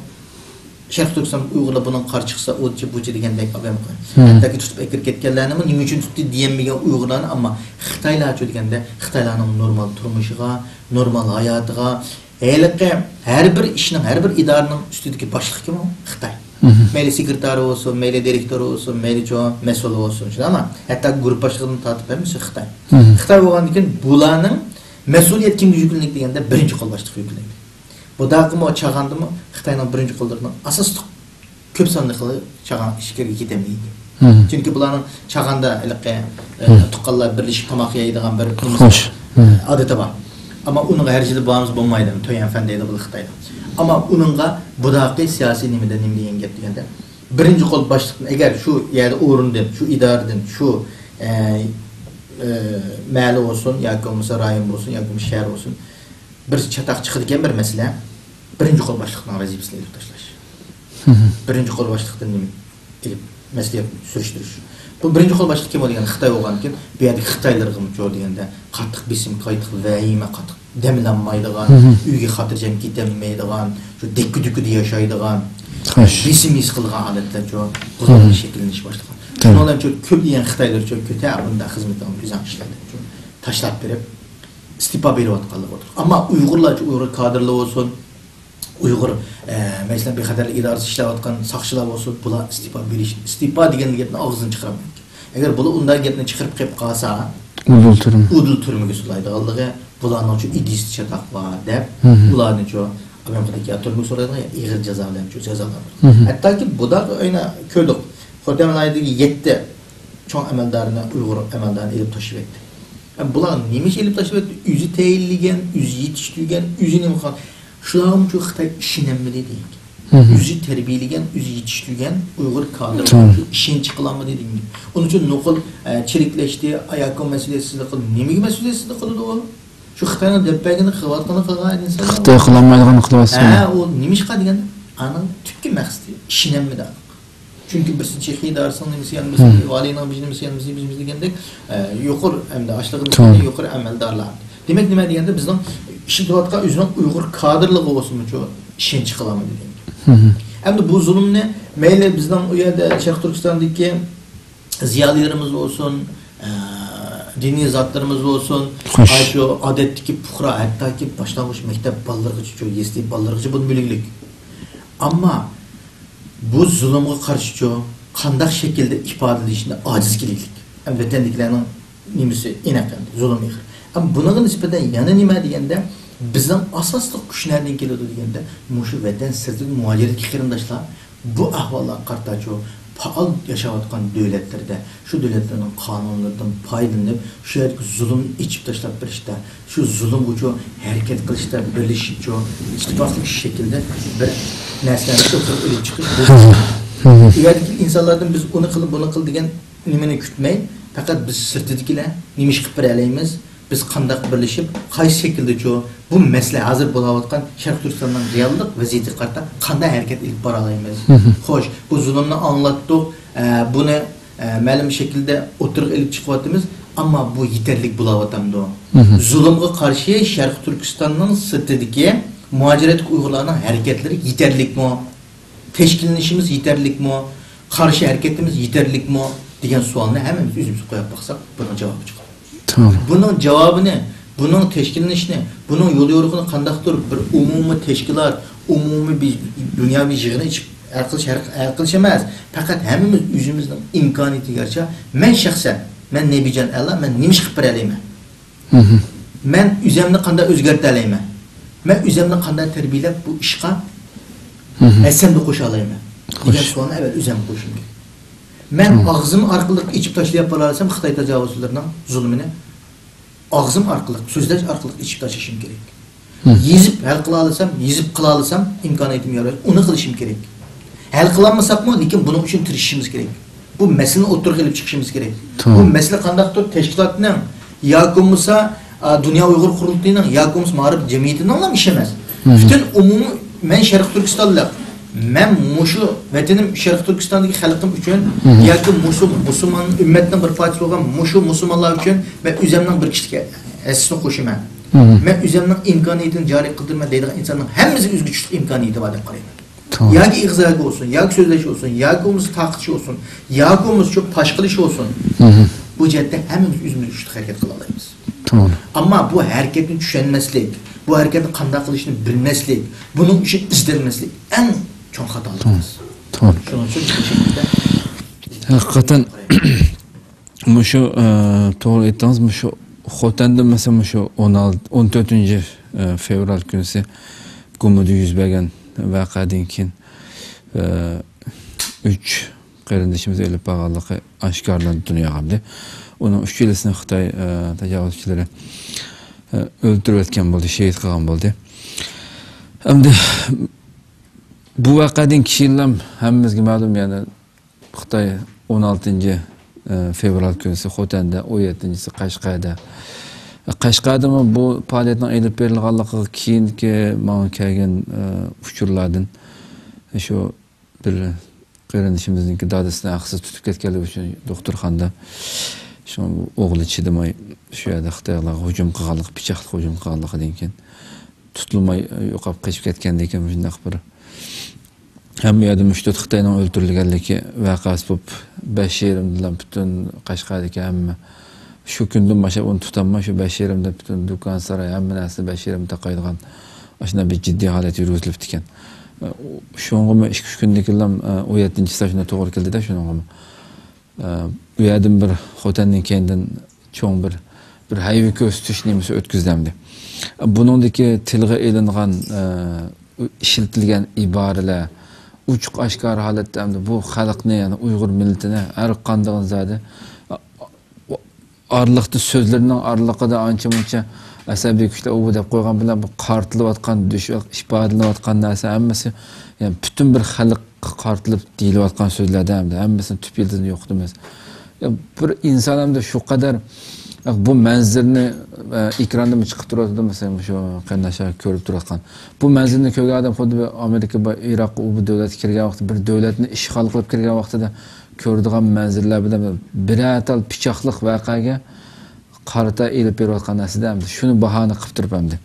شەرقىي تۈركىستان ئۇيغۇرلار بۇنىڭ قارا چىقسا، ئۇچى بۇچى دېگەندەك ئادەم قوي. ھەتتاكى تۇتۇپ ئەكىرىپ كەتكەنلەرنىمۇ نېمە ئۈچۈن تۇتتى دېيەلمىگەن ئۇيغۇرلارنى، ئەمما خىتايلارچۇ دېگەندە، خىتايلارنىڭ نورمال تۇرمۇشىغا، نورمال ھاياتىغا، ھېلىقى ھەر بىر ئىشنىڭ، ھەر بىر ئىدارىنىڭ ئۈستىدىكى باشلىقى كىم ئۇ؟ خىتاي. مەيلى سېكرېتارى بولسۇن، مەيلى دىرېكتورى بولسۇن، مەيلى چوڭ مەسئۇلى بولسۇن، شۇنداقمۇ؟ ھەتتا گۇرۇپپا باشلىقىدىن تارتىپ ھەممىسى خىتاي. خىتاي بولغاندىن كېيىن بۇلارنىڭ مەسئۇلىيەت كىمگە يۈكلىنىدۇ دېگەندە، بىرىنچى قول باشلىققا يۈكلىنىدۇ. بۇنداقمۇ چاغاندىمۇ خىتاينىڭ بىرىنچى قوللىرىنىڭ ئاساسلىق كۆپ سانلىقى چاغان ئىچكىرىگە كېتەلمەيدۇ. چۈنكى بۇلارنىڭ چاغاندا ھېلىقى، ئە، تۇغقانلار بىرلىشىپ تاماق يەيدىغان بىر نېمىسى بار. ئادىتى بار. ئەمما ئۇنىڭغا ھەر يىلى بارمىسا بولمايدۇ، تۆيەن فەن دەيدۇ بۇ خىتايدا. ئەمما ئۇنىڭغا بۇنداقى سىياسىي نېمىدە نېمە دېگەن گەپ دېگەندە، بىرىنچى قول باشلىقتىن، ئەگەر شۇ يەردە ئورۇندىن، شۇ ئىدارىدىن، شۇ، ئە، ئە، مەھەللە بولسۇن ياكى بولمىسا رايون بولسۇن ياكى بولمىسا شەھەر بولسۇن، بىر چاتاق چىقىدىكەن بىر مەسىلە، بىرىنچى قول باشلىقنىڭ ۋەزىپىسىنى ئېلىپ تاشلاش. بىرىنچى قول باشلىقتىن نېمە ئېلىپ، مەسلىھەت سۈرۈشتۈرۈش. بۇ بىرىنچى قول باشلىق كىم بولىدىغان؟ خىتاي بولغاندىكىن، بۇ يەردىكى خىتايلارغىمۇ چوغ دېگەندە، قاتتىق بېسىم، قاتتىق ۋەھىمە، قاتتىق دەم ئالالمايدىغان، ئۆيگە خاتىرجەم كېتەلمەيدىغان، شۇ دەككە-دۈككىدە ياشايدىغان، بېسىم ھېس قىلىدىغان ھالەتلەر چوغ، بۇلار شەكىللىنىشكە باشلىغان. شۇنىڭ بىلەن چوغ كۆپلىگەن خىتايلار چوغ كۆتە بۇنداق خىزمىتىڭنى ئۆزۈڭ ئىشلە دەپ چوغ تاشلاپ بېرىپ، ئىستېپا بېرىۋاتقانلىقى ئوتتۇرىغا. ئەمما ئۇيغۇرلارچۇ، ئۇيغۇر كادىرلار بولسۇن، ئۇيغۇر، ئە، مەسىلەن، بىخەتەرلىك ئىدارىسىدا ئىشلەۋاتقان ساقچىلار بولسۇن، بۇلار ئىستېپا بېرىش، ئىستېپا دېگەن گەپنى ئاغزىدىن چىقىرالمايدىكەن. ئەگەر بۇلار ئۇنداق گەپنى چىقىرىپ قېلىپ قالسا، ئۇدۇل تۈرمە. ئۇدۇل تۈرمىگە سولايدىغانلىقى، بۇلارنىڭچۇ ئىدىيىسىدە چاتاق بار دەپ، ئۇلارنىچۇ ئامېرىكىدىكى يا تۈرمىگە سولايدىغان يا ئېغىر جازا بىلەنچۇ جازالاندۇرىدۇ. ھەتتاكى بۇداق ئۆينى كۆردۇق. خوتەن ۋىلايىتىدىكى يەتتە چوڭ ئەمەلدارنى، ئۇيغۇر ئەمەلدارىنى ئېلىپ تاشلىۋەتتى. ئە، بۇلار نېمە ئىش ئېلىپ تاشلىۋەتتى؟ ئۆزى تەيىنلىگەن، ئۆزى يېتىشتۈرگەن، ئۆزى نېمە قىلغان؟ شۇلارغىمۇ شۇ خىتاي ئىشىنەلمىدى دېگەن گەپ. ئۆزى تەربىيەلىگەن، ئۆزى يېتىشتۈرگەن ئۇيغۇر كادىرلىرىغا شۇ ئىشەنچ قىلالمىدى دېگەن گەپ. ئۇنىڭ ئۈچۈن نوقۇل، ئە، چىرىكلەشتى، ئاياكو مەسئۇلىيەتسىزلىك قىلدى. نېمىگە مەسئۇلىيەتسىزلىك قىلىدۇ ئۇ؟ شۇ خىتاينىڭ دەپ بەرگىنى قىلىۋاتقىنى قىلغان ئىنسانلار. خىتاي قىلالمايدىغاننى قىلىۋاتسا. ھە، ئۇ نېمىشقا دېگەندە، ئانىڭ تۈپكى مەقسىتى ئىشىنەلمىدى ئانىڭغا. چۈنكى بىرسى چېخىي دارسىنىڭ نېمىسى يانمىسى، ھىم. ۋالىينىڭ بىر نېمىسى يانمىسى، بىز، بىز دېگەندەك، ئە، يۇقىرى، ئەمدى ئاشلىقىدىن توغرا. يۇقىرى ئەمەلدارلار. دېمەك، نېمە دېگەندە، بىزنىڭ ئىشلىتىۋاتقان ئۆزىنىڭ ئۇيغۇر كادىرلىرىغا بولسىمۇچۇ ئىشەنچ قىلالمىدى دېگەن گەپ. ئەمدى بۇ زۇلۇمنى مەيلى بىزنىڭ ئۇ يەردە شەرقىي تۈركىستاندىكى زىيالىيلىرىمىز بولسۇن، ئە، دىنىي زاتلىرىمىز بولسۇن، خوش. ئاشۇ ئادەتتىكى پۇقرا، ھەتتاكى باشلانغۇچ مەكتەپ بالىلىرىغىچە، يەسلى بالىلىرىغىچە بۇنى بىلگۈلۈك. ئەمما بۇ زۇلۇمغا قارشىچۇ قانداق شەكىلدە ئىپادىلىشىنى ئاجىز كېلىگلىك. ئەمما ۋەتەندىكىلەرنىڭ نېمىسى ئېنىق ئەمدى، زۇلۇم ئېغىر. ئەمما بۇنىڭغا نىسبەتەن يەنە نېمە دېگەندە، بىزنىڭ ئاساسلىق كۈچ نەدىن كېلىدۇ دېگەندە، مۇشۇ ۋەتەن سىرتىدىكى مۇھاجىرەتتىكى قېرىنداشلار بۇ ئەھۋاللارغا قارىتاچۇ پائال ياشاۋاتقان دۆلەتلىرىدە، شۇ دۆلەتلەرنىڭ قانۇنلىرىدىن پايدىلىنىپ، شۇ يەردىكى زۇلۇمنى ئېچىپ تاشلاپ بېرىشتە، شۇ زۇلۇمغىچۇ ھەرىكەت قىلىشتا بىرلىشىپچۇ، ئىتتىپاقلىق شەكلىدە بىر نەرسىلەرنى ئوتتۇرىغا ئېلىپ چىقىش، بۇ يەردىكى ئىنسانلاردىن بىز ئۇنى قىل، بۇنى قىل دېگەن نېمىنى كۈتمەي، پەقەت بىز سىرتىدىكىلەر نېمە ئىش قىلىپ بېرەلەيمىز، بىز قانداق بىرلىشىپ، قايسى شەكىلدىچۇ بۇ مەسىلە، ھازىر بولاۋاتقان شەرقىي تۈركىستاننىڭ رېئاللىق ۋەزىيىتىگە قارىتا قانداق ھەرىكەت ئېلىپ بارالايمىز؟ خوش، بۇ زۇلۇمنى ئاڭلاتتۇق، ئە، بۇنى، ئە، مەلۇم شەكىلدە ئوتتۇرىغا ئېلىپ چىقىۋاتىمىز، ئەمما بۇ يېتەرلىك بولاۋاتامدۇ؟ زۇلۇمغا قارشى شەرقىي تۈركىستاننىڭ سىرتىدىكى مۇھاجىرەتتىكى ئۇيغۇرلارنىڭ ھەرىكەتلىرى يېتەرلىكمۇ؟ تەشكىللىنىشىمىز يېتەرلىكمۇ؟ قارشى ھەرىكىتىمىز يېتەرلىكمۇ؟ دېگەن سوئالنى ھەممىمىز ئۆزىمىزگە قويۇپ باقساق، بۇنىڭ جاۋابى چىقىدۇ. توغرا. بۇنىڭ جاۋابىنى، بۇنىڭ تەشكىللىنىشىنى، بۇنىڭ يول يورۇقىنى قانداقتۇر بىر ئومۇمىي تەشكىلات، ئومۇمىي بىر دۇنياۋى يىغىن ئېچىپ ھەل قىلىش، ھەل، ھەل قىلىش ئەمەس. پەقەت ھەممىمىز ئۆزىمىزنىڭ ئىمكانىيىتىگە يارىشا، مەن شەخسەن، مەن نەبىجان ئەلا، مەن نېمە ئىش قىلىپ بېرەلەيمەن؟ مەن ئۆزەمنى قانداق ئۆزگەرتەلەيمەن؟ مەن ئۆزەمنى قانداق تەربىيەلەپ بۇ ئىشقا ھەسسەمنى قوشالايمەن؟ دېگەن سوئالنى ئەۋۋەل ئۆزەمگە قويۇشۇم كېرەك. مەن ئاغزىم ئارقىلىق ئېچىپ تاشلاپ بارالىسام خىتاي تاجاۋۇزچىلىرىنىڭ زۇلمىنى، ئاغزىم ئارقىلىق، سۆزلەش ئارقىلىق ئېچىپ تاشلىشىم كېرەك. يېزىپ ھەل قىلالىسام، يېزىپ قىلالىسام، ئىمكانىيىتىم يارىسا ئۇنى قىلىشىم كېرەك. ھەل قىلالمىساقمۇ، لېكىن بۇنىڭ ئۈچۈن تىرىشىشىمىز كېرەك. بۇ مەسىلىنى ئوتتۇرىغا ئېلىپ چىقىشىمىز كېرەك. بۇ مەسىلە قانداقتۇر تەشكىلاتنىڭ ياكى بولمىسا، ئا، دۇنيا ئۇيغۇر قۇرۇلتىيىنىڭ ياكى بولمىسا مائارىپ جەمئىيىتىنىڭلا ئىشى ئەمەس. پۈتۈن ئومۇمىي، مەن شەرقىي تۈركىستانلىق. مەن مۇشۇ ۋەتىنىم، شەرقىي تۈركىستاندىكى خەلقىم ئۈچۈن ياكى مۇشۇ مۇسۇلمان ئۈممەتنىڭ بىر پارچىسى بولغان مۇشۇ مۇسۇلمانلار ئۈچۈن مەن ئۆزەمنىڭ بىر كىشىلىك ھەسسىسىنى قوشىمەن. مەن ئۆزەمنىڭ ئىمكانىيىتىنى جارى قىلدۇرىمەن دەيدىغان ئىنساننىڭ ھەممىسىگە ئۆزىگە چۈشلۈك ئىمكانىيىتى بار دەپ قارايمەن. ياكى ئېغىز ھەرىكىتى بولسۇن، ياكى سۆزلەش بولسۇن، ياكى بولمىسا تارقىتىش بولسۇن، ياكى بولمىسا شۇ پاش قىلىش بولسۇن. بۇ جەھەتتە ھەممىمىز ئۆزىمىز ئۈچۈن ھەرىكەت قىلالايمىز. توغرا. ئەمما بۇ ھەرىكەتنى چۈشەنمەسلىك، بۇ ھەرىكەتنى قانداق قىلىشنى بىلمەسلىك، بۇنىڭ ئۈچۈن ئىزدەنمەسلىك ئەڭ چوڭ خاتالىقىمىز. توغرا. شۇنىڭ ئۈچۈن بۇ شەكىلدە ھەقىقەتەن مۇشۇ، ئە، توغرا ئېيتتىڭىز، مۇشۇ خوتەندە، مەسىلەن، مۇشۇ ئون ئالتە، ئون تۆتىنچى، ئە، فېۋرال كۈنىسى گۇمۇدا يۈز بەرگەن ۋەقەدىن كېيىن، ئە، ئۈچ قېرىندىشىمىز ئۆلۈپ قالغانلىقى ئاشكارىلاندى دۇنياغا ئەمدى. ئۇنىڭ ئۈچىلىسىنى خىتاي، ئە، تاجاۋۇزچىلىرى، ئە، ئۆلتۈرۈۋەتكەن بولدى، شېھىت قىلغان بولدى. ئەمدى بۇ ۋەقەدىن كېيىنلا ھەممىمىزگە مەلۇم، يەنى خىتاي ئون ئالتىنچى، ئە، فېۋرال كۈنىسى خوتەندە، ئون يەتتىنچىسى قەشقەردە. قەشقەردىمۇ بۇ پائالىيەتنىڭ ئېلىپ بېرىلغانلىقىغا كېيىنكى ماڭا كەلگەن، ئە، ئۇچۇرلاردىن شۇ بىر قېرىندىشىمىزنىڭكى دادىسىنى ھەقسىز تۇتۇپ كەتكەنلىكى ئۈچۈن دوختۇرخانىدا شۇ ئوغلى چىدىماي شۇ يەردە خىتايلارغا ھۇجۇم قىلغانلىقى، پىچاقلىق ھۇجۇم قىلغانلىقىدىن كېيىن تۇتۇلماي يوقاپ قېچىپ كەتكەندىن كېيىن مۇشۇنداق بىر ھەممە يەردە مۇشۇ خىتاينىڭ ئۆلتۈرۈلگەنلىكى ۋەقەسى بولۇپ، بەش يېرىمدىلا پۈتۈن قەشقەردىكى ھەممە شۇ كۈندىن باشلاپ ئۇنى تۇتالماي، شۇ بەش يېرىمدە پۈتۈن دۇكان ساراي، ھەممە نەرسىنى بەش يېرىمدە تاقايدىغان ئاشۇنداق بىر جىددىي ھالەت يۈرگۈزۈلۈپتىكەن. شۇنىڭغىمۇ ئىككى، ئۈچ كۈندىن كېيىنلا، ئون يەتتىنچى ساچنا توغرا كېلدىدە، شۇنىڭغىمۇ. ئۇ يەردىن بىر خوتەندىن كەينىدىن چوڭ بىر، بىر ھەيۋە كۆرسىتىش نېمىسى ئۆتكۈزدى ئەمدى. بۇنىڭدىكى تىلغا ئېلىنغان، ئىشلىتىلگەن ئىبارىلەر ئوچۇق ئاشكارا ھالەتتە ئەمدى بۇ خەلقنى، يەنى ئۇيغۇر مىللىتىنى ھەر قاندىغان زادى ئارىلىقتا سۆزلىرىنىڭ ئارىلىقىدا ئانچە-مۇنچە ئەسەبىي كۈچلەر ئۇ بۇ دەپ قويغان بىلەن بۇ قارىتىلىۋاتقان، ئىپادىلىنىۋاتقان نەرسە ھەممىسى، يەنى پۈتۈن بىر خەلققە قارىتىلىپ دېيىلىۋاتقان سۆزلەردە ھەمدە ھەممىسىنى تۈپ يىلتىزىنى يوقىتىمىز. يا، بىر ئىنسان ئەمدى شۇ قەدەر، بۇ مەنزىرىنى، ئە، ئېكراندىمۇ چىقىپ تۇرۇۋاتىدۇ، مەسىلەن، مۇشۇ قېرىنداشلار كۆرۈپ تۇرۇۋاتقان. بۇ مەنزىرىنى كۆرگەن ئادەم خۇددى بىر ئامېرىكا، بىر ئىراق، ئۇ بۇ دۆلەتكە كىرگەن ۋاقتى، بىر دۆلەتنى ئىشغال قىلىپ كىرگەن ۋاقتىدا كۆرىدىغان مەنزىرىلەر بىلەن بىرەر تال پىچاقلىق ۋەقەگە قارىتا ئېلىپ بېرىۋاتقان نەرسىدە ئەمدى شۇنى باھانە قىلىپ تۇرۇپ ئەمدى.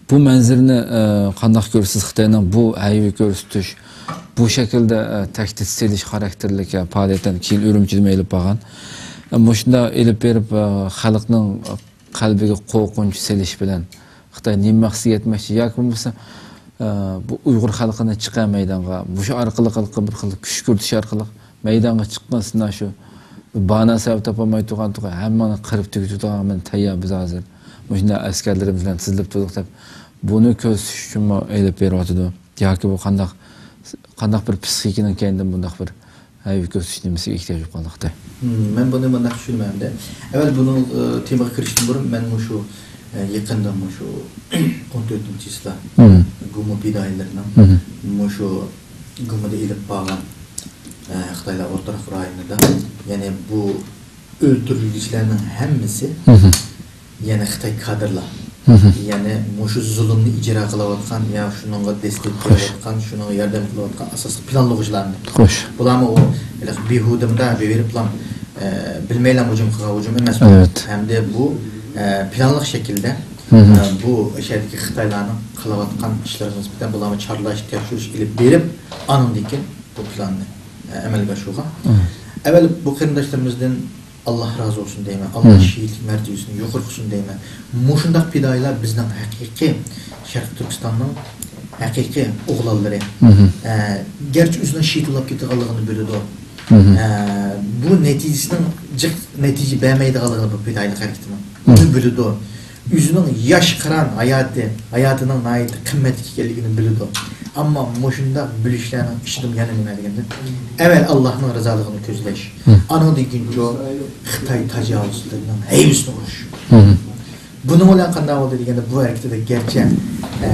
بۇ مەنزىرىنى، ئە، قانداق كۆرىسىز؟ خىتاينىڭ بۇ ھەيۋە كۆرسىتىش، بۇ شەكىلدە، ئە، تەھدىت سېلىش خاراكتېرلىك، ئە، پائالىيەتلەرنى كېيىن ئۈرۈمچىدىمۇ ئېلىپ بارغان. ئە، مۇشۇنداق ئېلىپ بېرىپ، ئە، خەلقنىڭ قەلبىگە قورقۇنچ سېلىش بىلەن خىتاي نېمە مەقسەتكە يەتمەكچى؟ ياكى بولمىسا، ئە، بۇ ئۇيغۇر خەلقىنى چىقار مەيدانغا، مۇشۇ ئارقىلىق، ئارقىلىق بىر خىل كۈشكۈرتۈش ئارقىلىق مەيدانغا چىققىن، سىلەر شۇ بىر باھانە سەۋەب تاپالماي تۇرغان تۇغى، ھەممىڭنى قىرىپ تۈگىتىدىغان مەن تەييار، بىز ھازىر مۇشۇنداق ئەسكەرلىرىمىز بىلەن تىزىلىپ تۇردۇق دەپ، بۇنى كۆرسىتىش ئۈچۈنمۇ ئېلىپ بېرىۋاتىدۇ. ياكى بۇ قانداق، قانداق بىر پسىخىكىنىڭ كەينىدىن بۇنداق بىر ھەيۋە كۆرسىتىش نېمىسىگە ئېھتىياج بولۇپ قالدى خىتاي؟ مم، مەن بۇنى مۇنداق چۈشىنىمەن ئەمدى. ئەۋۋەل بۇنىڭ، ئى، تېمىغا كىرىشتىن بۇرۇن مەن مۇشۇ، ئى، يېقىندا مۇشۇ ئون تۆتىنچى چىسلا مم. گۇما پىدائىيلىرىنىڭ مم. مۇشۇ گۇمىدا ئېلىپ بارغان، ئى، خىتايلار ئولتۇراق رايونىدا، يەنى بۇ ئۆلتۈرۈلگۈچىلەرنىڭ ھەممىسى مم. يەنە خىتاي كادىرلار. مم. يەنى مۇشۇ زۇلۇمنى ئىجرا قىلىۋاتقان، يا شۇنىڭغا دەستەك خوش. بېرىۋاتقان، شۇنىڭغا ياردەم قىلىۋاتقان ئاساسلىق پىلانلىغۇچىلارنى. خوش. بۇلارمۇ ئۇ ھېلىقى بىھۇدە مۇنداق بېرىپلا، ئە، بىلمەيلا ھۇجۇم قىلغان ھۇجۇم ئەمەس. ئەلۋەتتە. ھەمدە بۇ، ئە، پىلانلىق شەكىلدە، مم. ئە، بۇ ئىچەردىكى خىتايلارنىڭ قىلىۋاتقان ئىشلىرىغا نىسبەتەن بۇلارمۇ چارلاش، تەكشۈرۈش ئېلىپ بېرىپ، ئانىڭدىن كېيىن بۇ پىلاننى، ئە، ئەمەلگە ئاشۇرغان. مم. ئەۋۋەل بۇ قېرىنداشلىرىمىزدىن ئاللا رازى بولسۇن دەيمەن. ئاللا مم. شېھىتلىك مەرتىۋىسىنى يۇقىرى قىلسۇن دەيمەن. مۇشۇنداق پىدائىيلار بىزنىڭ ھەقىقىي شەرقىي تۈركىستاننىڭ ھەقىقىي ئوغلانلىرى. مم. ئە، گەرچە ئۆزىنىڭ شېھىت بولۇپ كېتىدىغانلىقىنى بىلىدۇ. مم. ئە، بۇ نەتىجىسىنىڭ جىق نەتىجە بەرمەيدىغانلىقىنى بۇ پىدائىيلىق ھەرىكىتىنىڭ. بۇنى مم. بىلىدۇ. ئۆزىنىڭ ياش قىران ھاياتى، ھاياتىنىڭ ناھايىتى قىممەتلىك ئىكەنلىكىنى بىلىدۇ. ئەمما مۇشۇنداق بىلىشلەرنىڭ ئىچىدىمۇ يەنە نېمە دېگەندە، ئەۋۋەل ئاللانىڭ رىزالىقىنى كۆزلەش، مم. ئانىڭدىن كېيىن شۇ خىتاي تاجاۋۇزچىلىرىنىڭ ھەيۋىسىنى ئۇرۇش. مم. بۇنىڭ بىلەن قانداق بولدى دېگەندە، بۇ ھەرىكىتىدە گەرچە، ئە،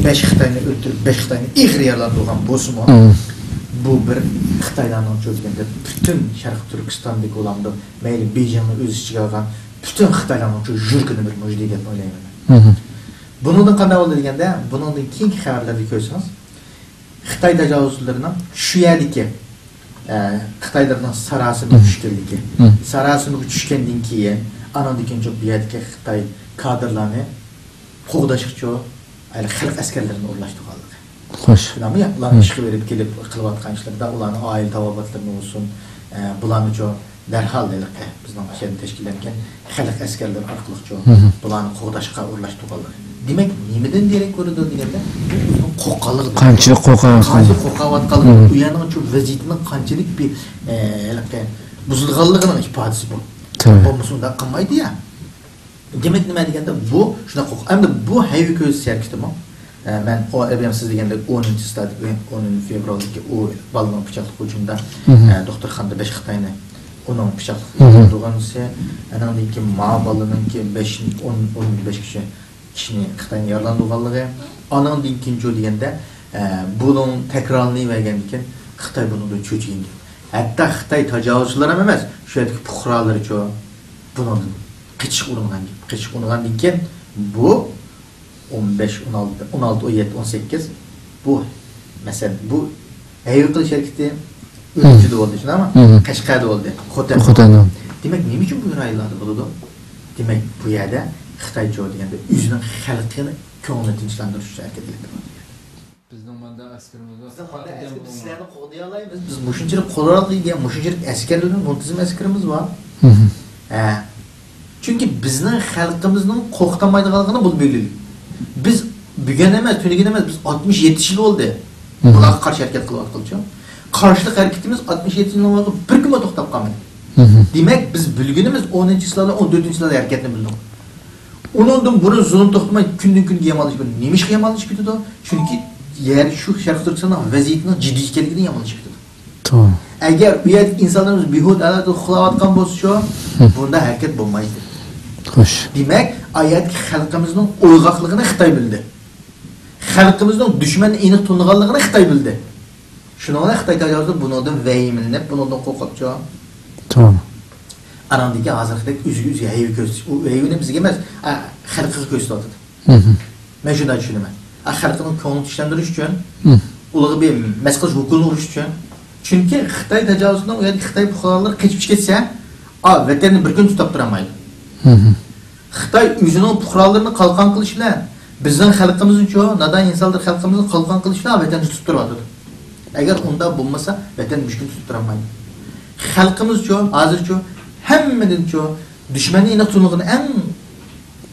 بەش خىتاينى ئۆلتۈرۈپ، بەش خىتاينى ئېغىر يارىلاندۇرغان بولسىمۇ، مم. بۇ بىر خىتايلارنىڭ شۇ دېگەندە پۈتۈن شەرقىي تۈركىستاندىكى بولامدۇ، مەيلى بېيجىڭنى ئۆز ئىچىگە ئالغان پۈتۈن خىتايلارنىڭ شۇ يۈرىكىنى بىر مۇجدى دەپ ئويلايمەن. مم. بۇنىڭدىن قانداق بولدى دېگەندە، بۇنىڭدىن كېيىنكى خەۋەرلەردە كۆرسىڭىز، خىتاي تاجاۋۇزچىلىرىنىڭ شۇ يەردىكى، ئە، خىتايلارنىڭ ساراسىمىگە مم. چۈشكەنلىكى. مم. ساراسىمىگە چۈشكەندىن كېيىن، ئانىڭدىن كېيىن شۇ بۇ يەردىكى خىتاي كادىرلارنى قوغداشقىچۇ، ھېلى خەلق ئەسكەرلىرىنى ئورۇنلاشتۇرغانلىقى. خوش. شۇنداقمۇ يا؟ ئۇلارنىڭ مم. ئىشقا بېرىپ كېلىپ قىلىۋاتقان ئىشلىرىدا، ئۇلارنىڭ ئائىلە تاۋابىئاتلىرىنى بولسۇن، ئە، بۇلارنىچۇ دەرھال ھېلىقى بىزنىڭ ئىچەردە تەشكىللەنگەن خەلق ئەسكەرلىرى ئارقىلىقچۇ مم. بۇلارنى قوغداشقا ئورۇنلاشتۇرغانلىقى. دېمەك، نېمىدىن دېرەك كۆرىدۇ دېگەندە، بۇ ئۆزىنىڭ قورققانلىقىدىن. قانچىلىك قورقۇۋاتقان. قانچىلىك قورقۇۋاتقانلىقى، مم. ئۇ يەرنىڭ شۇ ۋەزىيىتىنىڭ قانچىلىك بىر، ئە، ھېلىقى بۇزۇلغانلىقىنىڭ ئىپادىسى بۇ. تۆۋە. بولمىسا ئۇنداق قىلمايدۇ يا. دېمەك، نېمە دېگەندە، بۇ شۇنداق قورق-، ئەمدى بۇ ھەيۋە كۆرسىتىش ھەرىكىتىمۇ، ئە، مەن ئۇ، ئەبەم سىز دېگەندەك ئونىنچى ستادىيە، ئونىنچى فېۋرالدىكى ئۇ بالىنىڭ پىچاقلىق ھۇجۇمىدا، مم. ئە، دوختۇرخانىدا بەش خىتاينى ئۇنىڭ پىچاقلىق مم. ئۇرغانلىقى، ئانىڭدىن كېيىن ما بالىنىڭكى بەش، ئون، ئون بەش كىشى، كىشىنى خىتاينى يارىلاندۇرغانلىقى، ئانىڭدىن كېيىنچۇ دېگەندە، ئە، بۇنىڭ تەكرارلىنىۋەرگەندىن كېيىن خىتاي بۇنىڭدىن چۆچۈگەن. ھەتتا خىتاي تاجاۋۇزچىلار ھەم ئەمەس، شۇ يەردىكى پۇقرالىرىچۇ بۇنىڭدىن قېچىشقا ئۇرۇنغان گەپ. قېچىشقا ئۇرۇنغاندىن كېيىن بۇ ئون بەش، ئون ئالتە، ئون ئالتە، ئون يەتتە، ئون سەككىز، بۇ، مەسىلەن، بۇ ھەيۋە قىلىش ھەرىكىتى ئۈرۈمچىدە بولدى، شۇنداقمۇ؟ مم. قەشقەردە بولدى، خوتەندە خوتەندە. بولدى. دېمەك، نېمە ئۈچۈن بۇ رايونلاردا بولىدۇ؟ دېمەك، بۇ يەردە خىتايچۇ دېگەندە ئۆزىنىڭ خەلقىنى كۆڭلىنى تىنچلاندۇرۇش ئۈچۈن ھەرىكەت ئېلىپ بېرىۋاتىدۇ. بىزنىڭ ماندا ئەسكىرىمىز بار. بىزنىڭ ماندا ئەسكىر، بىز سىلەرنى قوغدىيالايمىز. بىز مۇشۇنچىلىك قوراللىق، مۇشۇنچىلىك ئەسكەرلىك، مۇنتىزىم ئەسكىرىمىز بار. مم. ھە. چۈنكى بىزنىڭ خەلقىمىزنىڭ قورقۇتالمايدىغانلىقىنى بۇ بەلگىلىك. بىز بۈگۈن ئەمەس، تۈنۈگۈن ئەمەس، بىز ئاتمىش يەتتە يىل بولدى. مم. بۇلارغا قارشى ھەرىكەت قىلىۋاتقىلىچۇ. قارشىلىق ھەرىكىتىمىز ئاتمىش يەتتە يىلنىڭ ۋاقتىدا بىر كۈنمۇ توختاپ قالمىدى. مم. دېمەك، بىز بىلگىنىمىز ئونىنچى يىللاردا، ئون تۆتىنچى يىللاردا ھەرىكەتنى بىلدۇق. ئۇنىڭدىن بۇرۇن زۇلۇم توختىماي كۈندىن كۈنگە يامانلىشىپ، نېمىشقا يامانلىشىپ كېتىدۇ؟ چۈنكى يەر، شۇ شەرقىي تۈركىستاننىڭ ۋەزىيىتىنىڭ جىددىي ئىكەنلىكىدىن يامانلىشىپ كېتىدۇ. توغرا. ئەگەر ئۇ يەردىكى ئىنسانلىرىمىز بىھۇدە ھالەتتە ئۇخلاۋاتقان بولسىچۇ، ھە. بۇنداق ھەرىكەت بولمايتتى. خوش. دېمەك، ئۇ يەردىكى خەلقىمىزنىڭ ئويغاقلىقىنى خىتاي بىلدى. خەلقىمىزنىڭ دۈشمەننى ئېنىق تونۇغانلىقىنى خىتاي بىلدى. شۇنىڭ بىلەن خىتاي تاجاۋۇزچىلىرى بۇنىڭدىن ۋەھىمىلىنىپ، بۇنىڭدىن قورقۇپچۇ. توغرا. ئاناڭدىن كېيىن ھازىرقىدەك ئۆزىگە ئۆزى ھەيۋە كۆرسىتىش، ئۇ ھەيۋىنى بىزگە ئەمەس، ئا، خەلقىگە كۆرسىتىۋاتىدۇ. مم. مەن شۇنداق چۈشىنىمەن. ئا، خەلقنىڭ كۆڭلىنى تىنچلاندۇرۇش ئۈچۈن، مم. ئۇلارغا بىر مەس قىلىش ھوكۇمىنى ئۇرۇش ئۈچۈن. چۈنكى خىتاي تاجاۋۇزچىلىرىنىڭ ئۇ يەردىكى خىتاي پۇقرالىرى قېچىپ كەتسە، ئا، ۋەتەننى بىر كۈن تۇتاپ تۇرالمايدۇ. خىتاي ئۆزىنىڭ پۇقرالىرىنى قالقان قىلىش بىلەن بىزنىڭ خەلقىمىزنىچۇ، نادان ئىنسانلار خەلقىمىزنى قالقان قىلىش بىلەن ۋەتەندە تۇتۇپ تۇرۇۋاتىدۇ. ئەگەر ئۇنداق بولمىسا، ۋەتەن مۈشكۈل تۇتۇپ تۇرالمايدۇ. خەلقىمىزچۇ، ھازىرچۇ، ھەممىدىنچۇ، دۈشمەننى ئېنىق تونۇغىنى ئەڭ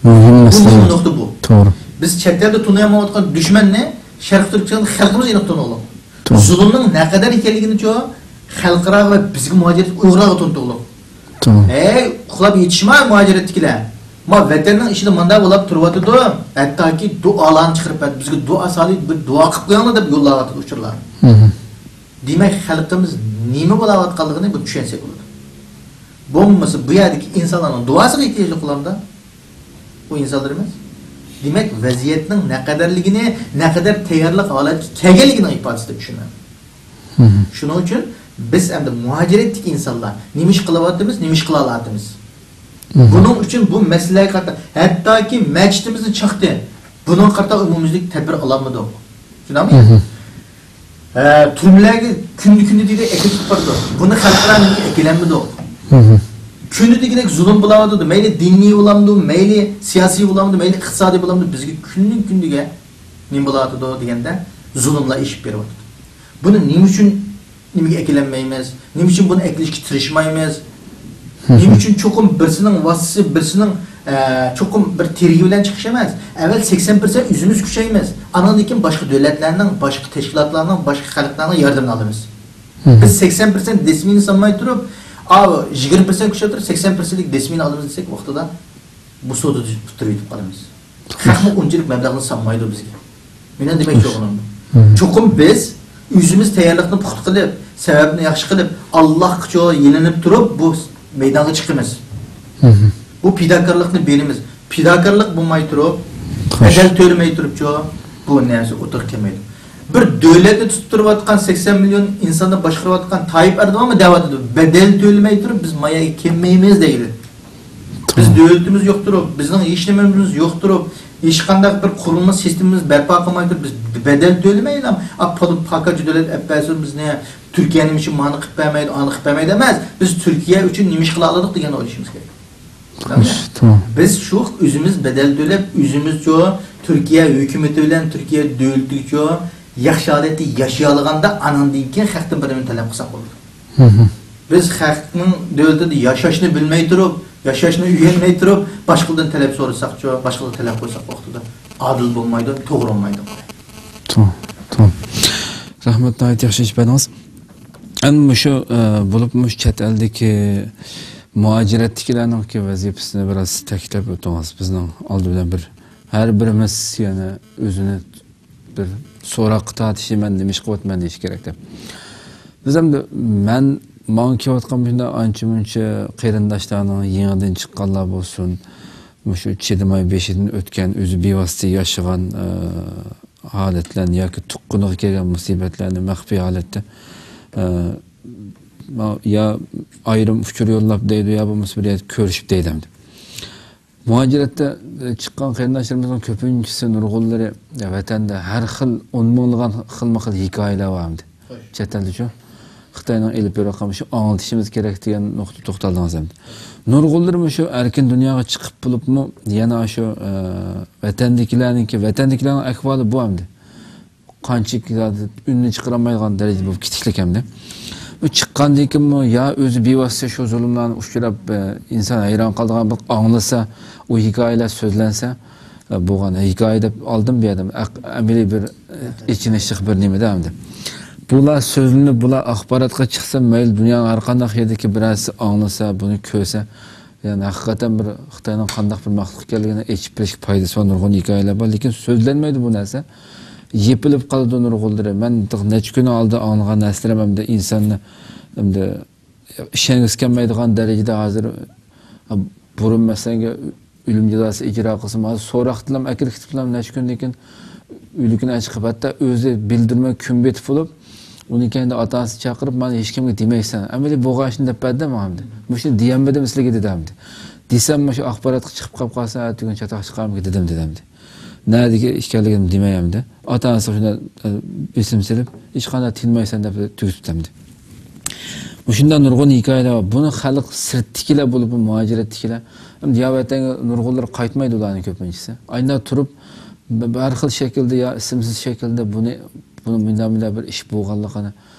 مۇھىم مۇھىم نۇقتا بۇ. توغرا. بىز چەت ئەلدە تونۇيالمايۋاتقان دۈشمەننى شەرقىي تۈركىستان خەلقىمىز ئېنىق تونۇيالىدۇ. توغرا. زۇلۇمنىڭ نەقەدەر ئىكەنلىكىنىچۇ خەلقئاراغا ۋە بىزگە مۇھاجىرەت ئۇيغۇرلارغا تونۇتۇۋالىدۇ. توغرا. ھەي، ئۇخلاپ يېتىشما مۇھاجىرەتتىكىلەر. ما ۋەتەننىڭ ئىچىدە مانداق بولاپ تۇرۇۋاتىدۇ. ھەتتاكى دۇئالارنى چىقىرىپ بەردى. بىزگە دۇئا سالىدۇ، بىر دۇئا قىلىپ قويۇڭلار دەپ يوللاۋاتىدۇ ئۇچۇرلار. مم. دېمەك، خەلقىمىز نېمە بولاۋاتقانلىقىنى بۇ چۈشەنسەك بولىدۇ. بولمىسا بۇ يەردىكى ئىنسانلارنىڭ دۇئاسىغا ئېھتىياجلىق بولامدا؟ ئۇ ئىنسانلىرىمىز. دېمەك، ۋەزىيەتنىڭ نەقەدەرلىكىنى، نەقەدەر تەييارلىق ھالەتكە كەلگەنلىكىنىڭ ئىپادىسى دەپ چۈشىنىمەن. مم. شۇنىڭ ئۈچۈن بىز ئەمدى مۇھاجىرەتتىكى ئىنسانلار نېمە ئىش قىلىۋاتىمىز، نېمە ئىش قىلالاۋاتىمىز؟ مم. بۇنىڭ ئۈچۈن بۇ مەسىلىگە قارىتا، ھەتتاكى مەچىتىمىزنى چاقتى. بۇنىڭغا قارىتا ئومۇميۈزلۈك تەدبىر ئالالمىدۇق. چۈشىنەمسىز؟ مم. ھە، تۈرمىلەرگە كۈندە كۈندە دېگۈدەك ئەكېتىپ بارىدۇ. بۇنى خەلقئارا ئەكېلەلمىدۇق. مم. كۈندە دېگۈدەك زۇلۇم بولاۋاتىدۇ. مەيلى دىنىي بولامدۇ، مەيلى سىياسىي بولامدۇ، مەيلى ئىقتىسادىي بولامدۇ، بىزگە كۈندىن كۈندىگە نېمە بولۇۋاتىدۇ دېگەندە، زۇلۇملار ئېشىپ بېرىۋاتىدۇ. بۇنى نېمە ئۈچۈن نېمىگە ئەكېلەلمەيمىز؟ نېمە ئۈچۈن بۇنى ئەكېلىشكە تىرىشمايمىز؟ نېمە ئۈچۈن چوقۇم بىرسىنىڭ ۋاسىتىسى، بىرسىنىڭ، ئە، چوقۇم بىر تىرىگى بىلەن چىقىش ئەمەس. ئەۋۋەل سەكسەن پىرسەنت ئۆزىمىز كۈچەيمىز. ئانىڭدىن كېيىن باشقا دۆلەتلەرنىڭ، باشقا تەشكىلاتلارنىڭ، باشقا خەلقلەرنىڭ ياردىمىنى ئالىمىز. بىز سەكسەن پىرسەنت دېسىمىنى سالماي تۇرۇپ، ئاۋۇ يىگىرمە پىرسەنت كۈچەپ تۇرۇپ، سەكسەن پىرسەنتلىك دېسىمىنى ئالىمىز دېسەك، ۋاقتىدا بۇ سودا پۈتتۈرۈۋېتىپ قالىمىز. خەقمۇ ئۇنچىلىك مەبلەغنى سالمايدۇ بىزگە. مېنىڭ دېمەكچى بولغىنىم بۇ. چوقۇم بىز ئۆزىمىز تەييارلىقنى پۇختا قىلىپ، سەۋەبنى ياخشى قىلىپ، ئاللاھقىچۇ يېلىنىپ تۇرۇپ بۇ مەيدانغا چىقىمىز. بۇ پىداكارلىقنى بېرىمىز. پىداكارلىق بولماي تۇرۇپ، بەدەل تۆلىمەي تۇرۇپچۇ بۇ نەرسە ئوتتۇرىغا كەلمەيدۇ. بىر دۆلەتنى تۇتۇپ تۇرۇۋاتقان، سەكسەن مىليون ئىنساننى باشقۇرۇۋاتقان تايىپ ئەردوغانمۇ دەۋاتىدۇ، بەدەل تۆلىمەي تۇرۇپ بىز ما يەرگە كەلمەيمىز دەيدۇ. بىز دۆلىتىمىز يوق تۇرۇپ، بىزنىڭ ھېچ نېمىمىز يوق تۇرۇپ، ھېچقانداق بىر قۇرۇلما سىستېمىمىز بەرپا قىلماي تۇرۇپ، بىز بەدەل تۆلىمەيلى، ئا، پاكاچ دۆلەت ئەپ بەرسۇن بىزنى، تۈركىيە نېمە ئۈچۈن مانى قىلىپ بەرمەيدۇ، ئانى قىلىپ بەرمەيدۇ ئەمەس، بىز تۈركىيە ئۈچۈن نېمە ئىش قىلالىدۇق دېگەننى ئويلىشىمىز كېرەك. بىز شۇ ئۆزىمىز بەدەل تۆلەپ، ئۆزىمىزچۇ تۈركىيە ھۆكۈمىتى بىلەن تۈركىيە دۆلىتىگىچۇ ياخشى ھالەتتە ياشىيالىغاندا، ئانىڭدىن كېيىن خەقتىن بىر نېمە تەلەپ قىلساق بولىدۇ. بىز خەقنىڭ دۆلىتىدە ياشاشنى بىلمەي تۇرۇپ، ياشاشنى ئۆگەنمەي تۇرۇپ، باشقىلاردىن تەلەپ سورىساقچۇ، باشقىلاردىن تەلەپ قىلساق ۋاقتىدا ئادىل بولمايدۇ، توغرا بولمايدۇ. تو-، تو-، رەھمەت، ناھايىتى ياخشى ئېچىپ بەردىڭىز. ئەمدى مۇشۇ، ئە، بولۇپمۇ مۇشۇ چەت ئەلدىكى مۇھاجىرەتتىكىلەرنىڭكى ۋەزىپىسىنى بىراز تەكىتلەپ ئۆتۈڭىز. بىزنىڭ ئالدى بىلەن بىر، ھەر بىرىمىز يەنە ئۆزىنى بىر سوراققا تارتىشى، مەن نېمە ئىش قىلىۋاتىمەن دېيىشى كېرەك دەپ. بىز ئەمدى، مەن، ماڭا كېلىۋاتقان مۇشۇنداق ئانچە-مۇنچە قېرىنداشلارنىڭ، يېڭىدىن چىققانلار بولسۇن، مۇشۇ چىدىماي بېشىدىن ئۆتكەن، ئۆزى بىۋاسىتە ياشىغان، ئە، ھالەتلەرنى ياكى تۇغقىنىغا كەلگەن مۇسىبەتلەرنى مەخپىي ھالەتتە، ئە، ما-، يا ئايرىم ئۇچۇر يوللاپ دەيدۇ، يا بولمىسا بىر يەردە كۆرۈشۈپ دەيدۇ ئەمدى. مۇھاجىرەتتە، ئە، چىققان قېرىنداشلىرىمىزنىڭ كۆپىنچىسى، نۇرغۇنلىرى، ئە، ۋەتەندە ھەر خىل ئون مىڭلىغان خىلمۇ خىل ھېكايىلەر بار ئەمدى. چەت ئەلدىچۇ؟ خىتاينىڭ ئېلىپ بېرىۋاتقان مۇشۇ ئاڭلىتىشىمىز كېرەك دېگەن نۇقتىدا توختالدىڭىز ئەمدى. نۇرغۇنلىرى مۇشۇ ئەركىن دۇنياغا چىقىپ بولۇپمۇ يەنە شۇ، ئە، ۋەتەندىكىلەرنىڭكى، ۋەتەندىكىلەرنىڭ ئەھۋالى بۇ ئەمدى. قانچىلىك ئۈننى چىقىرالمايدىغان دەرىجىدە بولۇپ كېتىشلىك ئەمدى. ئۇ چىققاندىن كېيىنمۇ يا ئۆزى بىۋاسىتە شۇ زۇلۇملارنى ئۇچراپ، ئە، ئىنسان ھەيران قالىدىغان بىر ئاڭلىسا، ئۇ ھېكايىلەر سۆزلەنسە، ئە، بولغان ھېكايە دەپ ئالدىم بۇ يەردىن. ئەق-، ئەمەلىي بىر، ئە، ئېچىنىشلىق بىر نېمىدە ئەمدى. بۇلار سۆزلىنىپ، بۇلار ئاخباراتقا چىقسا، مەيلى دۇنيانىڭ ھەر قانداق يېرىدىكى بىرەرسى ئاڭلىسا، بۇنى كۆرسە، يەنى ھەقىقەتەن بىر خىتاينىڭ قانداق بىر مەخلۇق ئىكەنلىكىنى ئېچىپ بېرىشكە پايدىسى بار، نۇرغۇن ھېكايىلەر بار، لېكىن سۆزلەنمەيدۇ بۇ نەرسە. يېپىلىپ قالىدۇ نۇرغۇنلىرى. مەن نەچچە كۈن ئالدى ئاڭلىغان نەرسىلىرىم ئەمدى ئىنساننى ئەمدى ئىشەنگۈسى كەلمەيدىغان دەرىجىدە ھازىر، بۇرۇن مەسىلەن، ئۆلۈم جازاسى ئىجرا قىلسىمۇ، ھازىر سوراقتىلام ئەكىرىپ كېتىپلا نەچچە كۈندىن كېيىن ئۆلۈكىنى ئەچىقىپ، ھەتتا ئۆزى بىلدۈرمەي كۈن بېتىپ بولۇپ، ئۇنىڭ كەينىدە ئاتا-ئانىسىنى چاقىرىپ، مانا ھېچكىمگە دېمەيسەن. ئەمەلىي بولغان ئىشنى دەپ بەردىم ئەمدى. مۇشۇنى دېيەلمىدىم سىلىگە دېدى ئەمدى. دېسەم مۇشۇ ئاخباراتقا چىقىپ قاپ قالسا، ئەتىگۈن چاتاق چىقارمىكىن دېدىم دېدى ئەمدى. نەدىكى ئىكەنلىكىنى دېمەي ئەمدى. ئاتا-ئانىسىغا شۇنداق، ئە، بېسىم سېلىپ، ھېچقانداق تىنمايسەن دەپ تۈگىتىپتۇ ئەمدى. مۇشۇنداق نۇرغۇن ھېكايىلەر بار. بۇنى خەلق سىرتتىكىلەر بولۇپ، مۇھاجىرەتتىكىلەر، يا ۋەتەنگە نۇرغۇنلىرى قايتمايدۇ ئۇلارنىڭ كۆپىنچىسى. ئاينا تۇرۇپ، ب-، ب-، ھەر خىل شەكىلدە يا ئىسىمسىز شەكىلدە بۇنى، بۇنى مۇنداق، مۇنداق بىر ئىش بولغانلىقىنى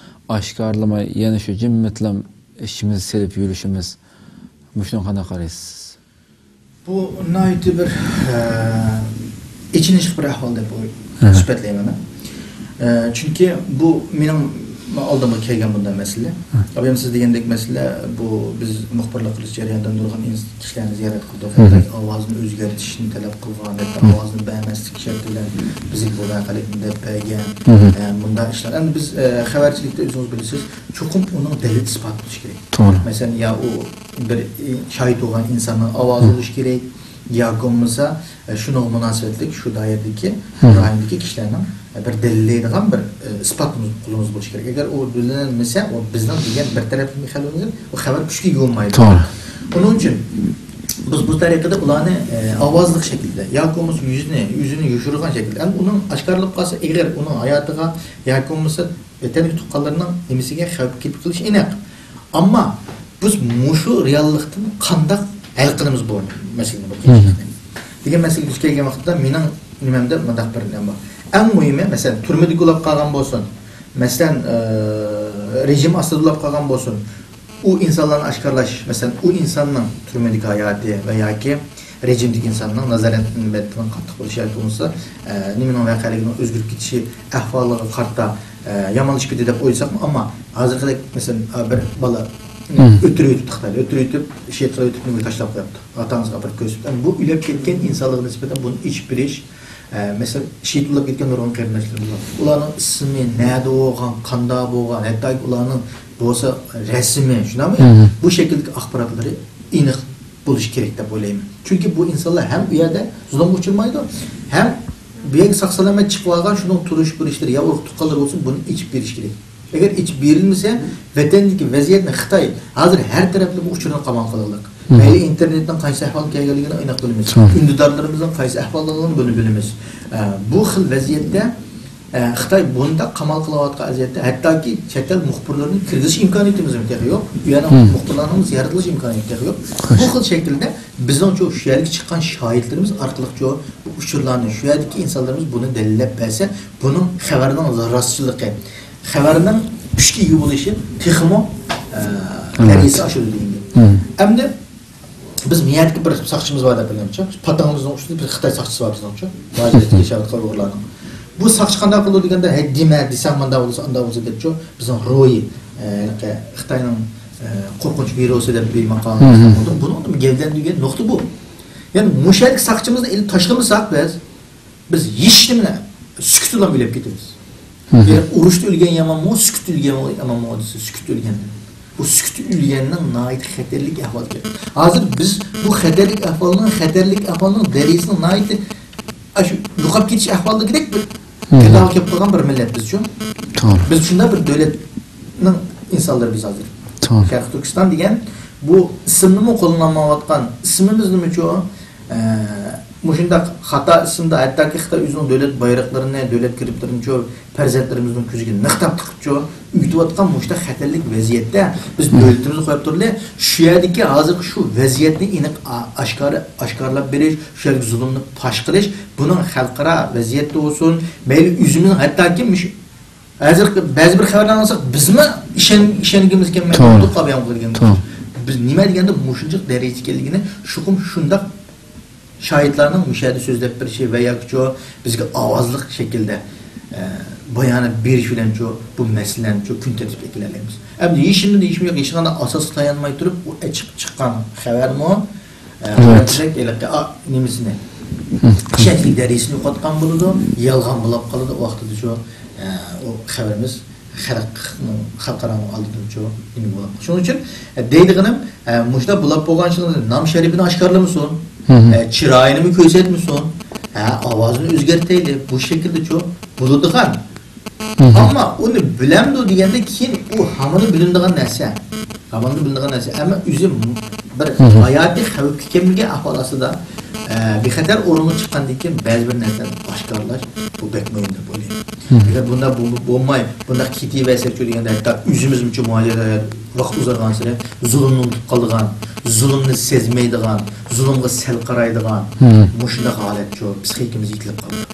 ئاشكارىلىماي، يەنە شۇ جىممىتلام ئىچىمىزدە سېلىپ يۈرۈشىمىز، مۇشۇنىڭغا قانداق قارايسىز؟ بۇ ناھايىتى بىر، ئە، ئېچىنىشلىق بىر ئەھۋال دەپ ئوي-، سۈپەتلەيمەن مەن. ئە، چۈنكى بۇ مېنىڭ ئالدىمغا كەلگەن بۇنداق مەسىلە. ئابايام سىز دېگەندەك مەسىلە، بۇ بىز مۇخبىرلىق قىلىش جەريانىدا نۇرغۇن ئىنس-، كىشىلەرنى زىيارەت قىلدۇق. ھەتتا ئاۋازىنى ئۆزگەرتىشنى تەلەپ قىلغان، ھەتتا ئاۋازىنى بەرمەسلىك شەرتى بىلەن بىزگە بۇ ۋەقەلىكنى دەپ بەرگەن، ئە، مۇنداق ئىشلار. ئەمدى بىز، ئە، خەۋەرچىلىكتە ئۆزىڭىز بىلىسىز، چوقۇم ئۇنىڭ دەلىل ئىسپاتى بولۇشى كېرەك. توغرا. مەسىلەن، يا ئۇ بىر، ئى، شاھىت بولغان ئىنساننىڭ ئاۋازى بولۇشى كېرەك، ياكى بولمىسا، ئە، شۇنىڭغا مۇناسىۋەتلىك شۇ دائىرىدىكى، رايوندىكى كىشىلەرنىڭ، ئە، بىر دەلىللەيدىغان بىر، ئە، ئىسپاتىمىز قولىمىزدا بولۇشى كېرەك. ئەگەر ئۇ دەلىللەنمىسە، ئۇ بىزنىڭ دېگەن بىر تەرەپلىمە خەۋىرىمىز، ئۇ خەۋەر كۈچكە ئىگە بولمايدۇ. توغرا. ئۇنىڭ ئۈچۈن بىز بۇ تەرىقىدە ئۇلارنى، ئە، ئاۋازلىق شەكىلدە ياكى بولمىسا يۈزىنى، يۈزىنى يوشۇرغان شەكىلدە، ئەمدى ئۇنىڭ ئاشكارىلىنىپ قالسا، ئېغىر ئۇنىڭ ھاياتىغا ياكى بولمىسا ۋەتەندىكى تۇغقانلىرىنىڭ نېمىسىگە خەۋپ كېلىپ قېلىشى ئېنىق. ئەمما بىز مۇشۇ رېئاللىقتىن قانداق ھەل قىلىمىز بۇ مەسىلىنى، بۇ قىيىنچىلىقنى دېگەن مەسىلىگە دۇچ كەلگەن ۋاقىتتا مېنىڭ نېمەمدە مۇنداق بىر نېمە بار. ئەڭ مۇھىمى، مەسىلەن، تۈرمىدە ئۇلاپ قالغان بولسۇن، مەسىلەن، ئى، رېجىم ئاستىدا ئۇلاپ قالغان بولسۇن، ئۇ ئىنسانلارنى ئاشكارىلاش، مەسىلەن، ئۇ ئىنساننىڭ تۈرمىدىكى ھاياتى ۋە ياكى رېجىمدىكى ئىنساننىڭ نازارەتنىڭ قاتتىق بولۇشى ياكى بولمىسا، ئە، نېمىنىڭ ۋەقەلىكىنىڭ ئۆزگىرىپ كېتىشى ئەھۋالىغا قارىتا، ئە، يامانلىشىپ كېتىدۇ دەپ ئويلىساقمۇ، ئەمما ھازىرقىدەك، مەسىلەن، ئە، بىر بالا ئۆتۈرۈۋېتىپتۇ خىتايدا، ئۆتۈرۈۋېتىپ، شېھىت قىلىۋېتىپ، نېمىگە تاشلاپ قويۇپتۇ. ئاتا-ئانىسىغا ئاپىرىپ كۆرسىتىپ، ئەمما بۇ ئۆلۈپ كەتكەن ئىنسانلارغا نىسبەتەن بۇنى ئېچىپ بېرىش، ئە، مەسىلەن، شېھىت بولۇپ كەتكەن نۇرغۇن قېرىنداشلىرىمىز بار. ئۇلارنىڭ ئىسمى، نەدە بولغان، قانداق بولغان، ھەتتاكى ئۇلارنىڭ بولسا رەسىمى، شۇنداقمۇ؟ بۇ شەكىلدىكى ئاخباراتلىرى ئېنىق بولۇشى كېرەك دەپ ئويلايمەن. چۈنكى بۇ ئىنسانلار ھەم ئۇ يەردە زۇلۇمغا ئۇچرىمايدۇ، ھەم بۇ يەرگە ساق-سالامەت چىقىۋالغان، شۇنىڭ تۇرۇش-بۇرۇشلىرى يا ئۇرۇق-تۇغقانلىرى بولسۇن، بۇنى ئېچىپ بېرىش كېرەك. ئەگەر ئېچىپ بېرىلمىسە، ۋەتەندىكى ۋەزىيەتنى خىتاي ھازىر ھەر تەرەپلىمە ئۇچۇرنى قامال قىلغانلىق. مەيلى ئىنتېرنېتنىڭ قايسى ئەھۋالغا كەلگەنلىكىنى ئېنىق بىلىمىز. ئۈندىدارلىرىمىزنىڭ قايسى ئەھۋالدىلىرىنى بۇنى بىلىمىز. ئە، بۇ خىل ۋەزىيەتتە، ئە، خىتاي بۇنداق قامال قىلىۋاتقان ۋەزىيەتتە ھەتتاكى چەت ئەل مۇخبىرلىرىنى كىرگۈزۈش ئىمكانىيىتىمىزمۇ تېخى يوق. ئۇ يەرنىڭ مۇخبىرلارنىڭ زىيارەت قىلىش ئىمكانىيىتى تېخى يوق. بۇ خىل شەكىلدە بىزنىڭچۇ شۇ يەرگە چىققان شاھىتلىرىمىز ئارقىلىقچۇ بۇ ئۇچۇرلارنى، شۇ يەردىكى ئىنسانلىرىمىز بۇنى دەلىللەپ بەرسە، بۇنىڭ خەۋەرنىڭ راستچىللىقى، خەۋەرنىڭ كۈچكە ئىگە بولۇشى تېخىمۇ، ئە، دەرىجىسى ئاشىدۇ دېگەن گەپ. ئەمدى بىز مىيەدىكى بىر ساقچىمىز بار دەپ بىلىمەنچۇ. پاتىڭىمىزنىڭ ئۈستىدە بىر خىتاي ساقچىسى بار بىزنىڭچۇ. مۇھاجىرەتتە ياشاۋاتقان ئۇيغۇرلارنىڭ. بۇ ساقچى قانداق قىلىدۇ دېگەندە، ھەي، دېمە، دېسەڭ مانداق بولسا، ئانداق بولسا دەپچۇ، بىزنىڭ روھى، ئە، ھېلىقى خىتاينىڭ، ئە، قورقۇنچ ۋىرۇسى دەپ بىر ماقالە يازغان بولدۇم. بۇنىڭ گەۋدىلەندۈرگەن نۇقتا بۇ. يەنى مۇشۇ يەردىكى ساقچىمىزنى ئېلىپ تاشلىمىساق بىز، بىز ھېچنېمىنى سۈكۈت بىلەن ئۆلۈپ كېتىمىز. يەنى ئۇرۇشتا ئۆلگەن يامانمۇ، سۈكۈتتە ئۆلگەن يامانمۇ دېسە، سۈكۈتتە ئۆلگەندىن. بۇ سۈكۈتتە ئۆلگەننىڭ ناھايىتى خەتەرلىك ئەھۋالى. ھازىر بىز بۇ خەتەرلىك ئەھۋالنىڭ، خەتەرلىك ئەھۋالنىڭ دەرىجىسىنىڭ ناھايىتى، ئاشۇ يوقاپ كېتىش ئەھۋالىدىكىدەك بىر پەيداغا كېلىپ قالغان بىر مىللەت بىزچۇ. بىز شۇنداق بىر دۆلەتنىڭ ئىنسانلىرى بىز ھازىر. شەرقىي تۈركىستان دېگەن بۇ ئىسىمنىمۇ قوللىنالمايۋاتقان، ئىسمىمىزنىمۇچۇ، ئە، مۇشۇنداق خاتا ئىسىمدا، ھەتتاكى خىتاي ئۆزىنىڭ دۆلەت بايرىقلىرىنى، دۆلەت گېربلىرىنىچۇ پەرزەنتلىرىمىزنىڭ كۆزىگە نىقاب تىقىپچۇ ئۆگىتىۋاتقان مۇشۇنداق خەتەرلىك ۋەزىيەتتە بىز دۆلىتىمىزنى قويۇپ تۇرىلى، شۇ يەردىكى ھازىرقى شۇ ۋەزىيەتنى ئېنىق ئا-، ئاشكارا-، ئاشكارىلاپ بېرىش، شۇ يەردىكى زۇلۇمنى پاش قىلىش، بۇنىڭ خەلقئارا ۋەزىيەتتە بولسۇن، مەيلى ئۆزىمىزنىڭ، ھەتتاكى مۇشۇ ھازىرقى بەزى بىر خەۋەرلەرنى ئاڭلىساق، بىزمۇ ئىشەن-، ئىشەنگۈمىز كەلمەيدۇ. توغرا. قانداق قىلىپ ياڭ قىلىدىكەنمىز؟ توغرا. بىز نېمە دېگەندە مۇشۇنچىلىك دەرىجىگە كەلگىنى، چوقۇم شۇنداق شاھىتلارنىڭ مۇشۇ يەردە سۆزلەپ بېرىشى ۋە ياكىچۇ بىزگە ئاۋازلىق شەكىلدە، ئە، بايانات بېرىش بىلەنچۇ بۇ مەسىلىنىچۇ كۈن تەرتىپكە كېلەلەيمىز. ئەمدى ھېچنېمىدىن ھېچنېمە يوق، ھېچقانداق ئاساسقا تايانماي تۇرۇپ، ئۇ ئېچىپ چىققان خەۋەرمۇ، ئە، راست. ھېلىقى، ئا، نېمىسىنى، ئىشەنچلىك دەرىجىسىنى يوقاتقان بولىدۇ، يالغان بولاپ قالىدۇ. ئۇ ۋاقتىدىچۇ، ئە، ئۇ خەۋىرىمىز خەلق، خەلقئارانىڭ ئالدىدىچۇ نېمە بولىدۇ. شۇنىڭ ئۈچۈن، ئە، دەيدىغىنىم، ئە، مۇشۇنداق بولاپ بولغان ئىشلارنى نام شەرىپىنى ئاشكارىلىمىسۇن، ئە، چىرايىنىمۇ كۆرسەتمىسۇن، ئە، ئاۋازىنى ئۆزگەرتەيلى. بۇ شەكىلدىچۇ بولىدىغان. ئەمما ئۇنى بىلەمدۇ دېگەندە، كېيىن ئۇ ھامىلا بىلىنىدىغان نەرسە. ھامىلا بىلىنىدىغان نەرسە. ئەمما ئۆزى بىر ھاياتىي خەۋپكە كەلمىگەن ئەھۋال ئاستىدا، ئە، بىخەتەر ئورۇنغا چىققاندىن كېيىن بەزى بىر نەرسىلەرنى ئاشكارىلاش، بۇ بەك مۇھىم دەپ ئويلايمەن. ئەگەر بۇنداق بول-، بولماي، بۇنداق كېتىۋەرسەكچۇ دېگەندە، ھەتتا ئۆزىمىزمۇچۇ مۇھاجىر ۋاقىت ئۇزارغانسېرى زۇلۇمنى ئۇنتۇپ قالىدىغان، زۇلۇمنى سەزمەيدىغان، زۇلۇمغا سەل قارايدىغان، مۇشۇنداق ھالەتچۇ پسىخىكىمىز يېتىلىپ قالىدۇ.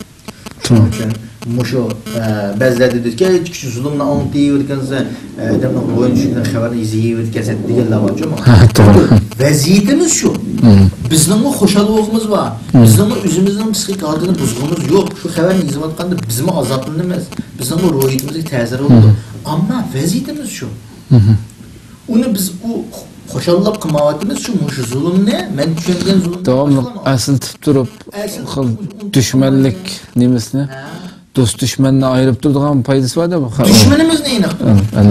شۇنىڭ ئۈچۈن مۇشۇ، ئە، بەزىلەر دېدىكى، «ئەي، كىشى زۇلۇمنى ئاڭلىتىۋېرىدىكەنسەن، ئادەمنىڭ بوينى چۈشكەن خەۋەرنى يېزىۋېرىدىكەنسەن» دېگەنلەر بارچۇ. توغرا. ۋەزىيىتىمىز شۇ. بىزنىڭمۇ خۇشال بولغۇمىز بار. بىزنىڭمۇ ئۆزىمىزنىڭ پسىخىك ھالىتىنى بۇزغۇمىز يوق. شۇ خەۋەرنى يېزىۋاتقاندا بىزمۇ ئازابلىنىمىز. بىزنىڭمۇ روھىيىتىمىزگە تەسىرى بولىدۇ. ئەمما ۋەزىيىتىمىز شۇ. ئۇنى بىز ئۇ خۇشاللىق قىلمايۋاتىمىز، شۇ مۇشۇ زۇلۇمنى، مەن چۈشەنگەن زۇلۇمنى داۋاملىق ئەسلىتىپ تۇرۇپ، ئەسلىتىپ خىل دۈشمەنلىك نېمىسىنى، دوست دۈشمەننى ئايرىپ تۇرىدىغان پايدىسى بار دەپ. دۈشمىنىمىزنى ئېنىق.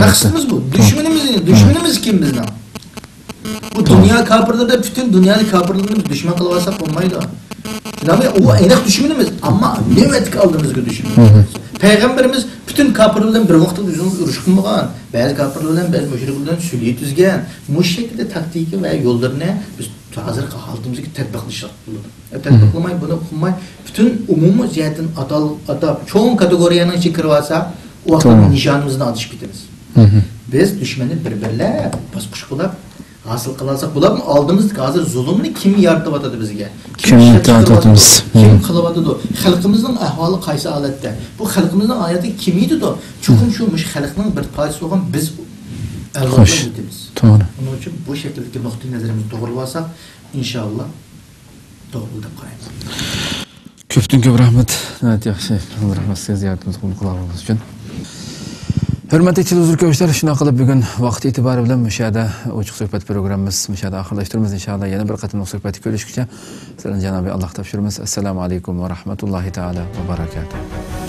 مەقسىتىمىز بۇ. دۈشمىنىمىز، دۈشمىنىمىز كىم بىزنىڭ؟ بۇ دۇنيا كاپىرلىرى، پۈتۈن دۇنيانى كاپىرلىرىنى بىز دۈشمەن قىلىۋالساق بولمايدۇ. شۇنداقمۇ؟ ئۇ ئېنىق دۈشمىنىمىز، ئەمما نۆۋەتتىكى ئالدىمىزدىكى دۈشمىنىمىز. پەيغەمبىرىمىز پۈتۈن كاپىرلار بىلەن بىر ۋاقىتتا ئۆزىمىز ئۇرۇش قىلمىغان، بەزى كاپىرلار بىلەن، بەزى مۇشرىكلار بىلەن سۈلھى تۈزگەن. مۇشۇ شەكىلدە تاكتىكا ۋە يوللىرىنى بىز ھازىرقى ھالىتىمىزگە تەتبىقلىشىمىز. تەتبىقلىماي، بۇنى قىلماي، پۈتۈن ئومۇمىي جەھەتتىن ئاتال-، ئاتاپ، چوڭ كاتېگورىيەنىڭ ئىچىگە كىرىۋالسا، ئۇ ۋاقىتتا نىشانىمىزدىن ئادىشىپ كېتىمىز. بىز دۈشمەننى بىر-بىرلەپ، باسقۇچ بولاپ ھاسىل قىلالىساق بولامدۇ؟ ئالدىمىزدىكى ھازىر زۇلۇمنى كىم يارىتىۋاتىدۇ بىزگە؟ كىم كىم ئىشلەپ چىقىرىۋاتىدۇ؟ كىم قىلىۋاتىدۇ؟ خەلقىمىزنىڭ ئەھۋالى قايسى ھالەتتە؟ بۇ خەلقىمىزنىڭ ھاياتى كېمىيىدۇ. چوقۇم شۇ مۇشۇ خەلقنىڭ بىر پارچىسى بولغان بىز ئەۋلادلار يېتىمىز. توغرا. ئۇنىڭ ئۈچۈن بۇ شەكىلدىكى نۇقتىئى نەزىرىمىزنى توغرىلىۋالساق، ئىنشاللا توغرا دەپ قارايمەن. كۆپتىن كۆپ رەھمەت. ناھايىتى ياخشى. رەھمەت سىزگە زىيارىتىمىزگە قوبۇل قىلغانلىقىڭىز ئۈچۈن. ھۆرمەتلىك تېلېۋىزور كۆرۈشلەر، شۇنداق قىلىپ بۈگۈن ۋاقىت ئېتىبارى بىلەن مۇشۇ يەردە ئوچۇق سۆھبەت پروگراممىمىز مۇشۇ يەردە ئاخىرلاشتۇرىمىز. ئىنشاللا يەنە بىر قېتىملىق سۆھبەتتە كۆرۈشكىچە سىلەرنى جانابى ئاللاھقا تاپشۇرىمىز. ئەسسالامۇ ئەلەيكۇم ۋە رەھمەتۇللاھى تائالا ۋە بەرەكاتۇھ.